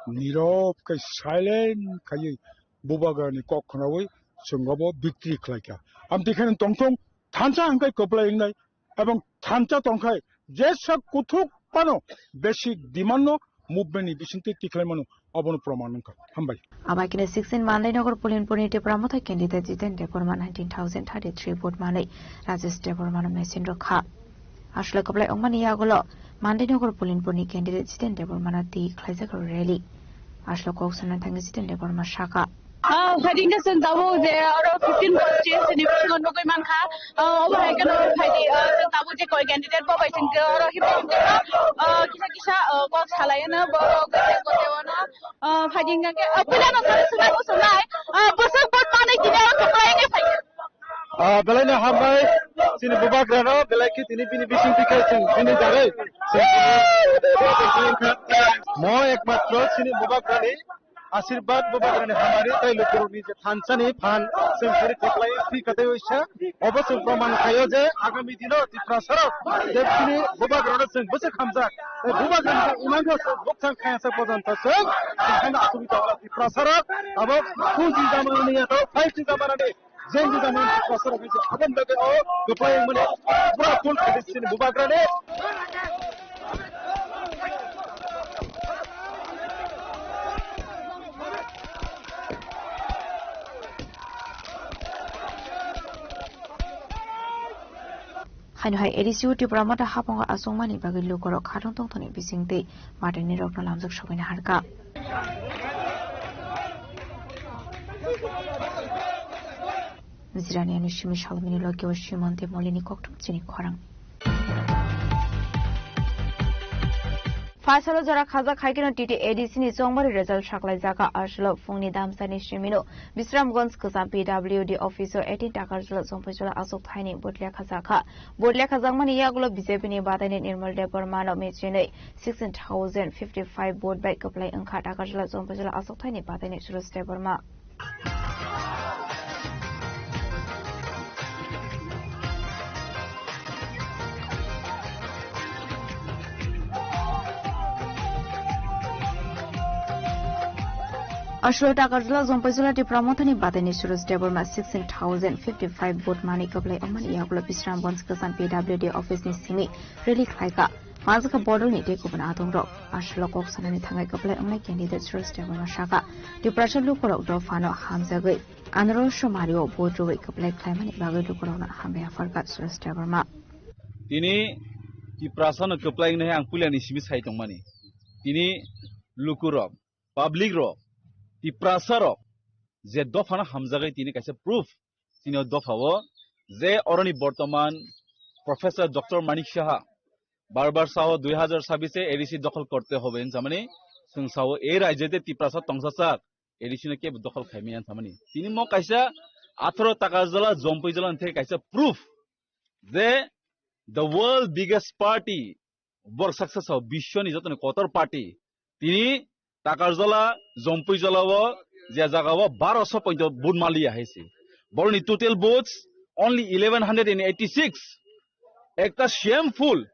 nirok khai silent khaiwi Bubagrani kok khnaui chwng obo victory khlaikha. Amtwi kheno tongthung, thansa hwnkhai kwplai wngnai, ebong thansa tongkhai jesa kuthuk phano basic demand no movement ni bisingtwi tikhlai mano, obono proman wngkha. Hambai. Abai kene sixteen Mandainagar Pulinpurni Tipra Motha candidate Jiten Debbarma nineteen thousand thirty three vote manwi Rajesh Debbarma no mechenrwkha. Aswk kwplai wngmani yagulo Mandainagar Pulinpurni candidate Jiten Debbarma no twi khlaijak rally. Aswk kok sana thangwi Jiten Debbarma sakha. Ah, phaidi hwnkhe chwng tabuk je oro fifteen constituency ni bisingo nugwi mankha. Ah, obo hai kheno phaidi, ah, chwng tabuk je koi candidate bo bai chwng oro hibai hwnkhe, ah, kisa kisa, ah, kok salaino borok goteo goteo no. Ah, phaidi hwnkhe, ah, puila no sari swngna muchungnai. Ah, bwswk vote manwi tini oro kwplai wngwi phaikha. Ah, belai no hambai, chini Bubagra no, belai khe tini bini bising tikhe chwng bini jarwi. Chwng tini mo ekmatro chini Bubagra ni Asirbat Bubagrani hamari tei lukurokni je thansani phan chwng kiri koplai phi kwtwi oisa. Obo chwng proman khaio je agami dino Tiprasarok je bini Bubagrano chwng bwswk hamjak. Tei Bubagrani je imango chwng bukthang khayasa pojonto chwng chwng kheno asugwi tongo Tiprasarok. Abo two G jamanani ya to five G jamanani Jen di zaman pasar khe abon bagwi o kwplai mani pura full tradition Bubagrani. Haino hai A D C o Tipra Motha haphongo achukmani bagwi lukurok khatong tongthokni bisingtwi matanirokno lamjak sobaina harkha. Jirani ani simi salmini logi o Simon de Molini kokthum chini khorang. Phaisalo jora khajak hai kheno T T A D C ni chongmari result saklaijak kha. Aswlo phungni damsani simino Bisramganj kwcham P W D office o eighteen Takarjala Jompaijola achuk thaini botlia khajak kha. Botlia khajakmani yagulo B J P ni bataini Nirmal Debbarma no mechinwi sixteen thousand fifty five vote bai kwplai wngkha Takarjala Jompaijola achuk thaini bataini Suraj Debbarma. Aswlo Takarjala Jompaijola Tipra Mothani bataini Suraj Debbarma sixteen thousand fifty five vote mani kwplai wngmani yagulo Bisramganj kwcham P W D office ni simi rally khlaikha. Manjakha bodolni tei kubun adongrok. Aswlo kok sanani thangai kwplai wngnai candidate Suraj Debbarma sakha, Tiprasa lukurok dophano hamjagwi anarosho mario vote rwui kwplai khlaimani bagwi lukurokno hambai yapharkha Suraj Debbarma. Tini Tiprasano kwplai wngnai ang puilani simi sai tongmani. Tini lukurok, public rok, Tiprasa rok je dophano hamjagwi tini kaisa proof tini o dophao je oroni bortoman Professor Doctor Manik Saha bar bar sao dui hazar sabis e A D C dokhol korte hobe hinsamani, chwng sao ei rajyete Tiprasa tongsa chak A D C no kebo dokhol khaimani hinsamani. Tini mo kaisa atharo Takarjala Jompaijola theke kaisa proof je the world biggest party, borok saksa sao biswoni jotoni kotor party. Tini Takarjala, Jompaijola o je jaga o baroso point vote maliya hai se. Boroni total votes only eleven hundred and eighty six. Ekta shameful,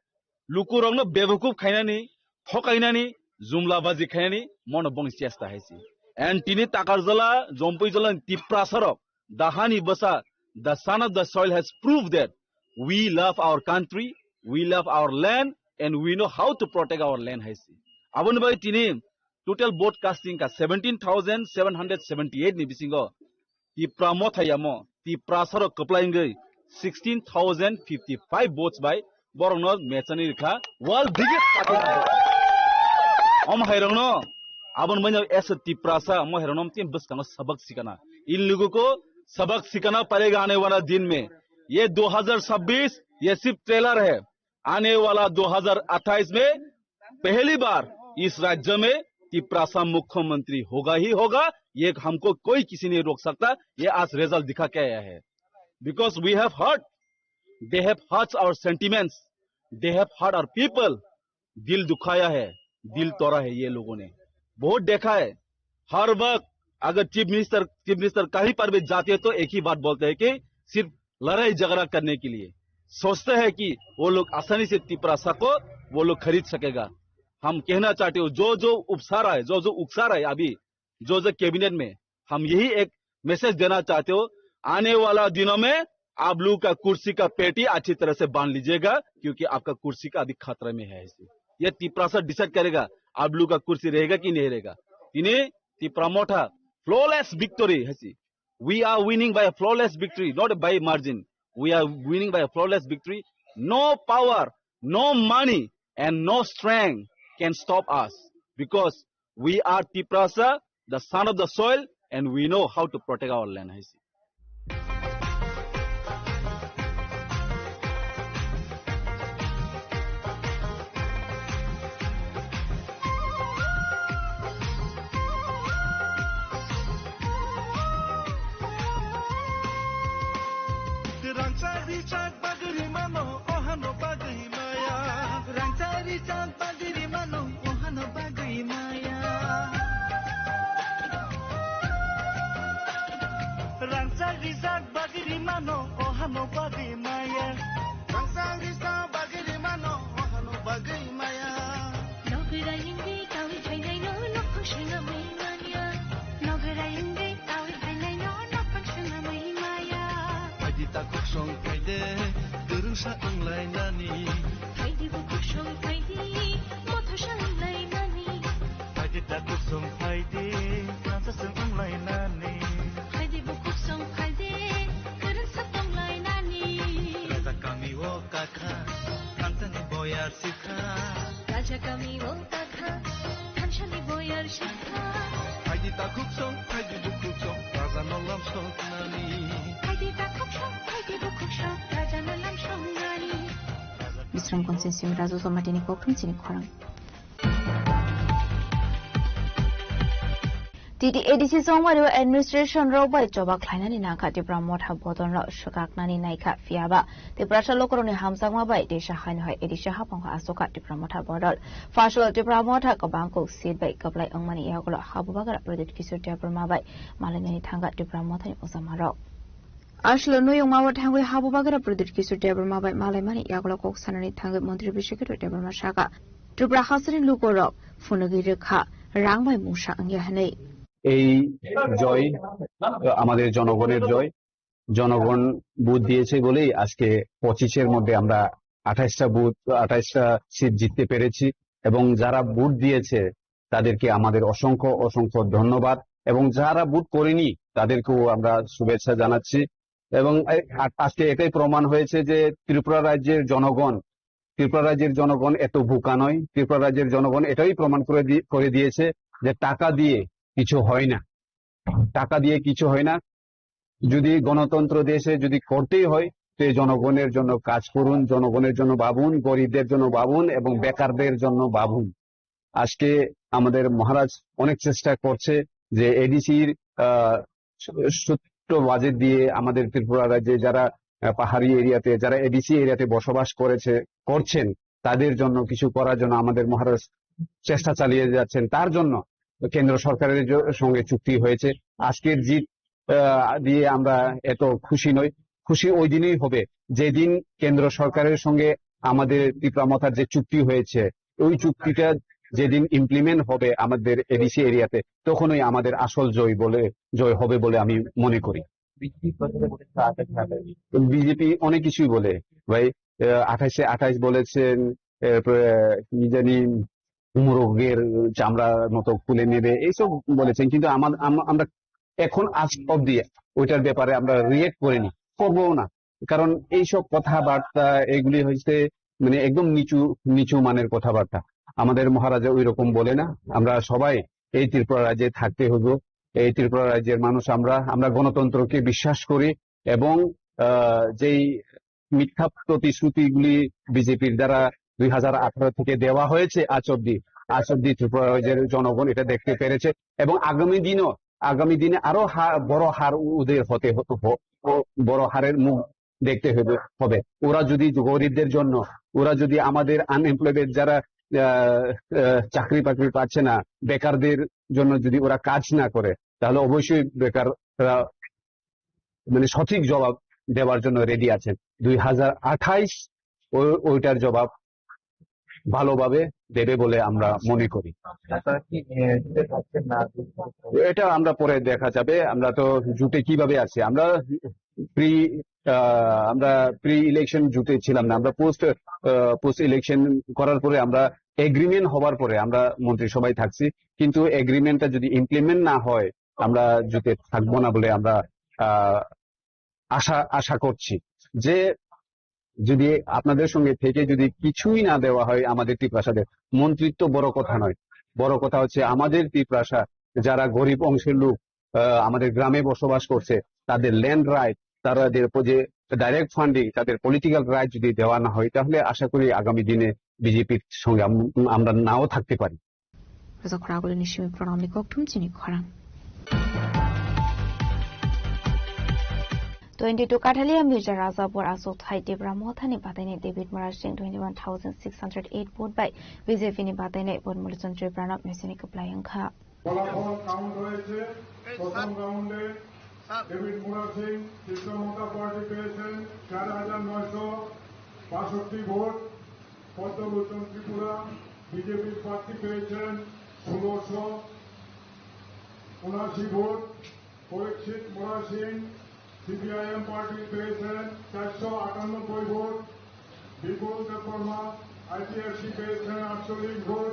lukurokno bebakuf khainani, thokainani, jumlabaji khainani, mono bongni chesta hai se. And tini Takarjala, Jompaijola ni Tiprasarok, the Hani Basa, the son of the soil has proved that we love our country, we love our land, and we know how to protect our land hai se. Aboni bai tini total vote casting ka seventeen thousand seven hundred seventy eight ni bisingo Tipra Mothayamo, Tiprasarok kwplai wngwi sixteen thousand fifty five votes bai borokno mechani rikha world biggest party. Om hairokno abon manya as a Tiprasa, mo hairokno tin bwskango sabak sikana. In logo ko sabak sikana padega aane wala din mein. Ye dui hazar sabis ye sirf trailer hai. Aane wala dui hazar athais mein pehli baar is rajya mein Tiprasa mukhyamantri hoga hi hoga, ye humko koi kisi nahi rok sakta, ye aaj result dikha ke aaya hai. Because we have heard, they have hurt our sentiments, they have hurt our people, दिल दुखाया है, दिल तोड़ा है ये लोगों ने, बहुत देखा है। हर वक्त अगर चीफ मिनिस्टर, चीफ मिनिस्टर कहीं पर भी जाते हैं तो एक ही बात बोलते हैं कि सिर्फ लड़ाई झगड़ा करने के लिए सोचते हैं कि वो लोग आसानी से तिपरासा को वो लोग खरीद सकेगा। हम कहना चाहते हो, जो जो उपसा रहा है, जो जो उकसा रहा है अभी, जो जो कैबिनेट में, हम यही एक मैसेज देना चाहते हो, आने वाला दिनों में आप लोगों का कुर्सी का पेटी अच्छी तरह से बांध लीजिएगा, क्योंकि आपका कुर्सी का अभी खतरा में है। ये तिपरासा डिसाइड करेगा आप लोगों का कुर्सी रहेगा कि नहीं रहेगा। Tini Tipra Motha flawless victory hai se. We are winning by a flawless victory, not by margin. We are winning by a flawless victory. No power, no money, and no strength can stop us, because we are Tiprasa, the son of the soil, and we know how to protect our land hai se. Rangchak richak bagwi mano, ohano bagwi maya. Rangchak richak bagwi mano, ohano bagwi maya. No bagwi maya, rangchak risa bagwi rimano, wahano bagwi maya. Nogwi rayungwi kawi phainaino, nokhong swnamwi manya. Nogwi rayungwi kawi phainaino, nokhong swnamwi maya. Phaidi takhuk song phaide, kwrwngsa wnglainani. Phaidi bukhuk song phaidi, mothosa wnglainani. Phaidi takhuk song phaidi, kansa song wnglainani. Phaidi bukhuk song phaidi, kwrwngsa tonglainani. Raja kami o kakha, thansani boyar sikha. Raja kami o kakha, thansani boyar sikha. Phaidi takhuk song, phaidi bukhuk song, raja no lam song nani. Phaidi takhuk song, phaidi bukhuk song, raja no lam song nani. Bisram Constituency Raju Somatini kokthum chini khorang. T T A D C chongmari o administration rok bai choba khlainani nangkha Tipra Motha bodol rok swkaknani naikha, phiyaba Tiprasa lokorokni hamjakma bai teisa haino hai A D C haphango achukha Tipra Motha bodol. Phasalo Tipra Motha kwbang kok seat bai kwplai wngmani yagulo Habubagra Pradyut Kishore Debbarma bai malainani thangkha Tipra Mothani ujamarok. Aswkno nuyungma o thangwi Habubagra Pradyut Kishore Debbarma bai malaimani yagulo kok sanani thangwi Montri Biswakirti Debbarma sakha, Tripura hasteni lukurok phunugwi rwkha rang bai mungsa wngya hwnwi. এই জয় আমাদের জনগণের জয়। জনগণ ভোট দিয়েছে বলেই আজকে পঁচিশের মধ্যে আমরা আঠাশটা বুথ, আঠাশটা সিট জিততে পেরেছি। এবং যারা ভোট দিয়েছে তাদেরকে আমাদের অসংখ্য অসংখ্য ধন্যবাদ। এবং যারা ভোট করেনি তাদেরকেও আমরা শুভেচ্ছা জানাচ্ছি। এবং এই আ-, আজকে এটাই প্রমাণ হয়েছে যে ত্রিপুরা রাজ্যের জনগণ, ত্রিপুরা রাজ্যের জনগণ এত বোকা নয়। ত্রিপুরা রাজ্যের জনগণ এটাই প্রমাণ করে দি-, করে দিয়েছে যে টাকা দিয়ে কিছু হয় না, টাকা দিয়ে কিছু হয় না। যদি গণতন্ত্র দেশে যদি করতেই হয়, তো এই জনগণের জন্য কাজ করুন, জনগণের জন্য ভাবুন, গরিবদের জন্য ভাবুন এবং বেকারদের জন্য ভাবুন। আজকে আমাদের মহারাজ অনেক চেষ্টা করছে যে এডিসির, আহ, ছোট্ট বাজেট দিয়ে আমাদের ত্রিপুরা রাজ্যে যারা, আহ, পাহাড়ি এরিয়াতে, যারা এডিসি এরিয়াতে বসবাস করেছে, করছেন, তাদের জন্য কিছু করার জন্য আমাদের মহারাজ চেষ্টা চালিয়ে যাচ্ছেন। তার জন্য কেন্দ্র সরকারের জ-, সঙ্গে চুক্তি হয়েছে। আজকের জিত, আহ, দিয়ে আমরা এত খুশি নই। খুশি ওই দিনই হবে, যেদিন কেন্দ্র সরকারের সঙ্গে আমাদের তিপ্রা মথার যে চুক্তি হয়েছে, ওই চুক্তিটা যেদিন ইমপ্লিমেন্ট হবে আমাদের এডিসি এরিয়াতে, তখনই আমাদের আসল জয় বলে, জয় হবে বলে আমি মনে করি। বিজেপি অনেক কিছুই বলে ভাই, আহ, আঠাশে আঠাশ বলেছেন, এরপরে কি জানি মোরগের চামড়ার মতো খুলে নেবে, এইসব বলেছেন। কিন্তু আমার, আম-, আমরা এখন আজ অবধি ওইটার ব্যাপারে আমরা রিয়েক্ট করিনি, করবো না। কারণ এইসব কথাবার্তা এগুলি হচ্ছে মানে একদম নিচু, নিচু মানের কথাবার্তা। আমাদের মহারাজা ওই রকম বলে না। আমরা সবাই এই ত্রিপুরা রাজ্যে থাকতে হইব। এই ত্রিপুরা রাজ্যের মানুষ আমরা, আমরা গণতন্ত্রকে বিশ্বাস করি এবং, আহ, যেই মিথ্যা প্রতিশ্রুতিগুলি বিজেপির দ্বারা দুই হাজার আঠারো থেকে দেওয়া হয়েছে আজ অব্দি, আজ অব্দি ত্রিপুরা রাজ্যের জনগণ এটা দেখতে পেরেছে এবং আগামী দিনও, আগামী দিনে আরো হা-, বড় হার উদয় হতে হ-, হ-, হ-, বড় হারের মুখ দেখতে হবে, হবে। ওরা যদি গরিবদের জন্য, ওরা যদি আমাদের আনএমপ্লয়েড যারা, আহ, আহ, চাকরি বাকরি পাচ্ছে না, বেকারদের জন্য যদি ওরা কাজ না করে, তাহলে অবশ্যই বেকাররা মানে সঠিক জবাব দেওয়ার জন্য রেডি আছেন। দুই হাজার আঠাইশ ও-, ওইটার জবাব ভালোভাবে দেবে বলে আমরা মনে করি। আপনারা কি, এ, জুটে থাকছেন না? এটা আমরা পরে দেখা যাবে। আমরা তো জুটে কিভাবে আছি, আমরা প্রি, আহ, আমরা প্রি ইলেকশন জুটে ছিলাম না, আমরা পোস্ট, আহ, পোস্ট ইলেকশন করার পরে আমরা এগ্রিমেন্ট হওয়ার পরে আমরা মন্ত্রিসভায় থাকছি, কিন্তু এগ্রিমেন্টটা যদি ইমপ্লিমেন্ট না হয় আমরা জুটে থাকবো না বলে আমরা, আহ, আশা, আশা করছি যে যদি আপনাদের সঙ্গে থেকে যদি কিছুই না দেওয়া হয় আমাদের তিপ্রাসাদের, মন্ত্রিত্ব বড় কথা নয়, বড় কথা হচ্ছে আমাদের তিপ্রাসা যারা গরিব অংশের লোক, আহ, আমাদের গ্রামে বসবাস করছে, তাদের ল্যান্ড রাইট, তাদের যে ডাইরেক্ট ফান্ডিং, তাদের পলিটিক্যাল রাইট যদি দেওয়া না হয়, তাহলে আশা করি আগামী দিনে বিজেপির সঙ্গে আম-, আমরা নাও থাকতে পারি। Rwchapra agulini simi program ni kokthum chini khorang. Twenty two Kathalia Mirza Rajapur achukthai Tipra Mothani bataini David Murasing twenty one thousand six hundred eight vote bai B J P ni bataini Bodmulchand Tripura no mesini kwplai wngkha. ফলাফল কাউন্ট হয়েছে প্রথম রাউন্ডে ডেভিড মুরার সিং, ত্রিপুরা মথা পার্টি পেয়েছেন চার হাজার নয়শো বাষট্টি ভোট। পদ্মলোচন ত্রিপুরা বিজেপির প্রার্থী পেয়েছেন ষোলোশো উনআশি ভোট। পরীক্ষিত মুরার সিং সিপিআইএম পার্টি পেয়েছেন চারশো আটানব্বই ভোট। বিপুল দেববর্মা আইপিএফটি পেয়েছেন আটচল্লিশ vote.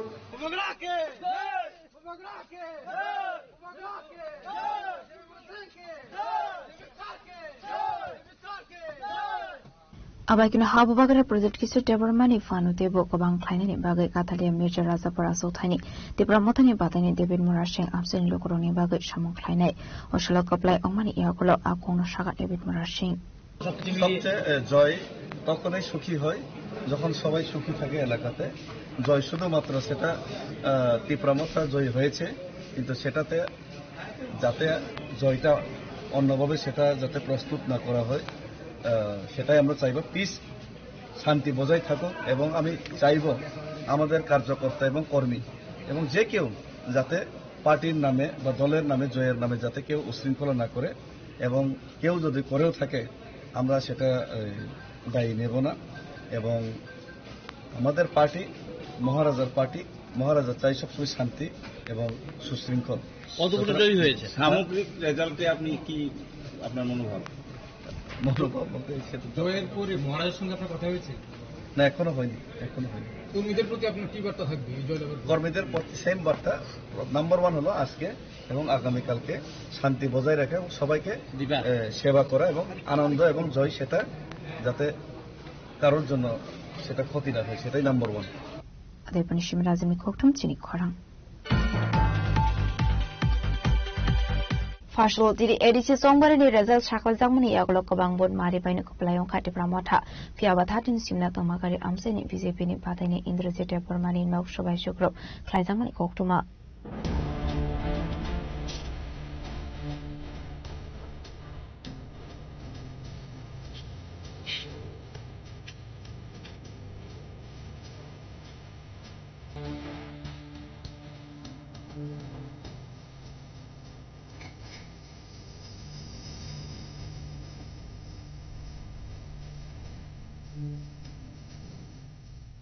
Abai kino ha bubagra project kisa Debbarmani phano teibo kwbang khlainani bagwi Kathalia Mirza Rajapara Aswkthani Tipra Mothani bataini David Murasing absini lukurokni bagwi samung khlainai. O salo kwplai wngmani yagulo a kongno sakha David Murasing. সবচেয়ে, এ, জয় তখনই সুখী হয় যখন সবাই সুখী থাকে এলাকাতে। জয় শুধুমাত্র সেটা, আহ, তিপ্রা মথা জয় হয়েছে, কিন্তু সেটাতে যাতে জয়টা অন্যভাবে সেটা যাতে প্রস্তুত না করা হয়, আহ, সেটাই আমরা চাইব। পিস, শান্তি বজায় থাকুক এবং আমি চাইব আমাদের কার্যকর্তা এবং কর্মী এবং যে কেউ যাতে পার্টির নামে বা দলের নামে, জয়ের নামে যাতে কেউ উশৃঙ্খলা না করে এবং কেউ যদি করেও থাকে আমরা সেটা, এই, দায়ী নেব না। এবং আমাদের পার্টি মহারাজার পার্টি, মহারাজা চাই সবসময় শান্তি এবং সুশৃঙ্খল। কতগুলো সুতরাং জয়ী হয়েছে? সামগ্রিক রেজাল্টে আপনি কি, আপনার মনোভাব? মনোভাব বলতে সেটা তো জয়ের পরে মহারাজের সঙ্গে আপনার কথা হয়েছে? না, এখনো হয়নি, এখনো হয়নি। কর্মীদের প্রতি আপনার কি বার্তা থাকবে এই জয়লাভের পর? কর্মীদের প্রতি সেম বার্তা, নাম্বার ওয়ান হলো আজকে এবং আগামীকালকে শান্তি বজায় রাখা এবং সবাইকে, দিবা। এ, সেবা করা এবং আনন্দ এবং জয় সেটা যাতে কারোর জন্য সেটা ক্ষতি না হয়, সেটাই number one. Adai pani simi rajini kokthum chini khorang. Phasalo tiri A D C Chongbarini result sakhlaijakmani yagulo kwbang vote mari baino kwplai wngkha Tipra Motha. Phiya ba thatini simna tongma gari amchaini B J P ni bataini Indrajit Debbarmani nok sobai sukrub khlaijakmani koktwma.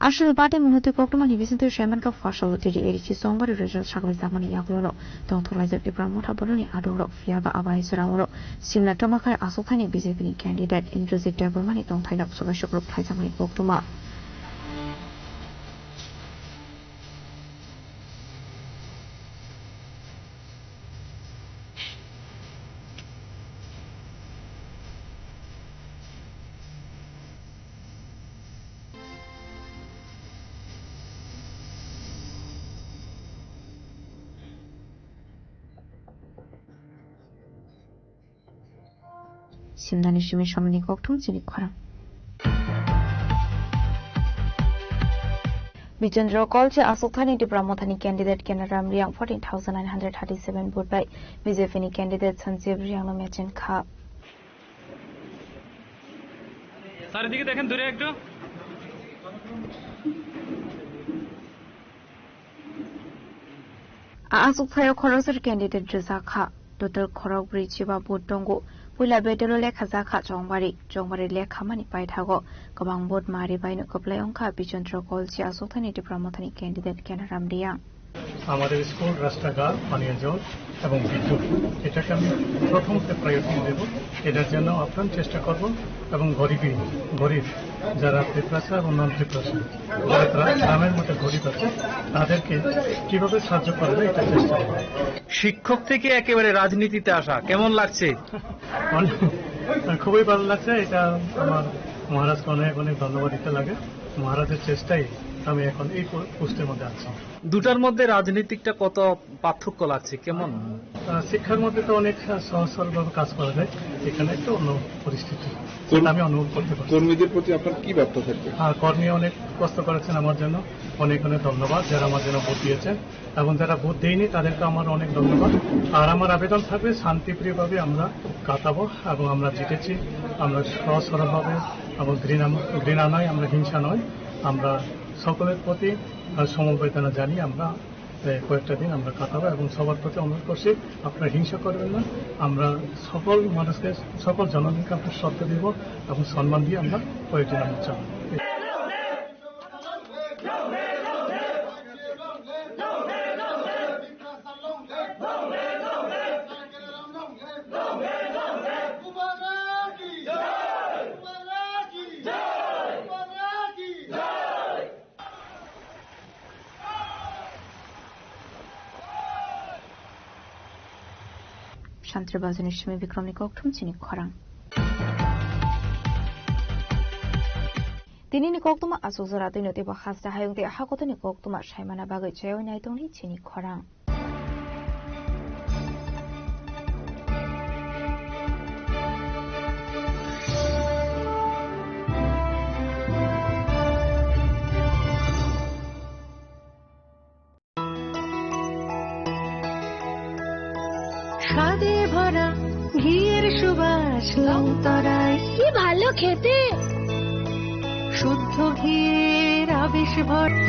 Aswk bade munuti koktwmani bisingtwi saimankha phasalo tiri A D C Chongbari result sakhlaijakmani yagulo tongthok laijak Tipra Motha boroni adongrok, phiya ba abai chwrairok simna tongma khai aswk thaini B J P ni candidate Indrajit Debbarmani tongthairok sobai sukrub khlaijakmani koktwma. Simnani simi somni kokthum chini khorang. Bichendra Kolche aswk thani Tipra Mothani candidate Kenaram Reang fourteen thousand nine hundred thirty seven vote bai B J P ni candidate Sanjeev Reang no mechin kha. চারিদিকে দেখেন, দূরে একটু। A aswk thaio khoroksa candidate rwjak kha. Total khorok brwi chiba vote tongo. Puila battle o lekha jak kha Chongbari. Chongbari lekha mani paithago kwbang vote mari baino kwplai wngkha Bichendra Kolchi aswk thani Tipra Mothani candidate Kenaram Reang. আমাদের স্কুল, রাস্তাঘাট, পানীয় জল এবং বিদ্যুৎ, এটাকে আমি প্রথমতে প্রায়োরিটি দেব। এটার জন্য আপ্রাণ চেষ্টা করব এবং গরিবী, গরিব যারা তিপ্রাসা এবং নন তিপ্রাসা, যারা গ্রা-, গ্রামের মধ্যে গরিব আছে, তাদেরকে কিভাবে সাহায্য করা যায়, এটা চেষ্টা করব। শিক্ষক থেকে একেবারে রাজনীতিতে আসা, কেমন লাগছে? অনেক, খুবই ভালো লাগছে। এটা আমার মহারাজকে অনেক অনেক ধন্যবাদ দিতে লাগে। মহারাজের চেষ্টায় আমি এখন এই পো-, পোস্টের মধ্যে আছি। দুটার মধ্যে রাজনীতিকটা কত পার্থক্য লাগছে, কেমন? আহ, শিক্ষার মধ্যে তো অনেক সহজ সরলভাবে কাজ করা যায়, এখানে একটু অন্য পরিস্থিতি, কর্ম-, সেটা আমি অনুভব করতে পারছি। কর্মীদের প্রতি আপনার কি বার্তা থাকবে? হ্যাঁ, কর্মী অনেক কষ্ট করেছেন আমার জন্য, অনেক অনেক ধন্যবাদ যারা আমার জন্য ভোট দিয়েছেন এবং যারা ভোট দেয়নি তাদেরকে আমার অনেক ধন্যবাদ। আর আমার আবেদন থাকবে শান্তিপ্রিয়ভাবে আমরা কাটাবো এবং আমরা জিতেছি, আমরা সহজ সরলভাবে এবং ঘৃণা, ঘৃণা নয়, আমরা হিংসা নয়, আমরা সকলের প্রতি, আহ, সমবেদনা জানিয়ে আমরা এই কয়েকটা দিন আমরা কাটাবো এবং সবার প্রতি অনুরোধ করছি, আপনারা হিংসা করবেন না। আমরা সকল মানুষকে, সকল জনগণকে আমরা শ্রদ্ধা দিব এবং সম্মান দিয়ে আমরা কয়েকদিন আমরা চালাবো। Santri Bazarni simi Bikramni kokthum chini khorang. Tinini koktuma aswk jora twino teibo hasta hayung tei hakotoni koktuma saimana bagwi chaywi naitongni chini khorang. স্বাদে ভরা ঘিয়ের সুবাস লংতরায়। কি ভালো খেতে। শুদ্ধ ঘিয়ের আবেশ ভরা।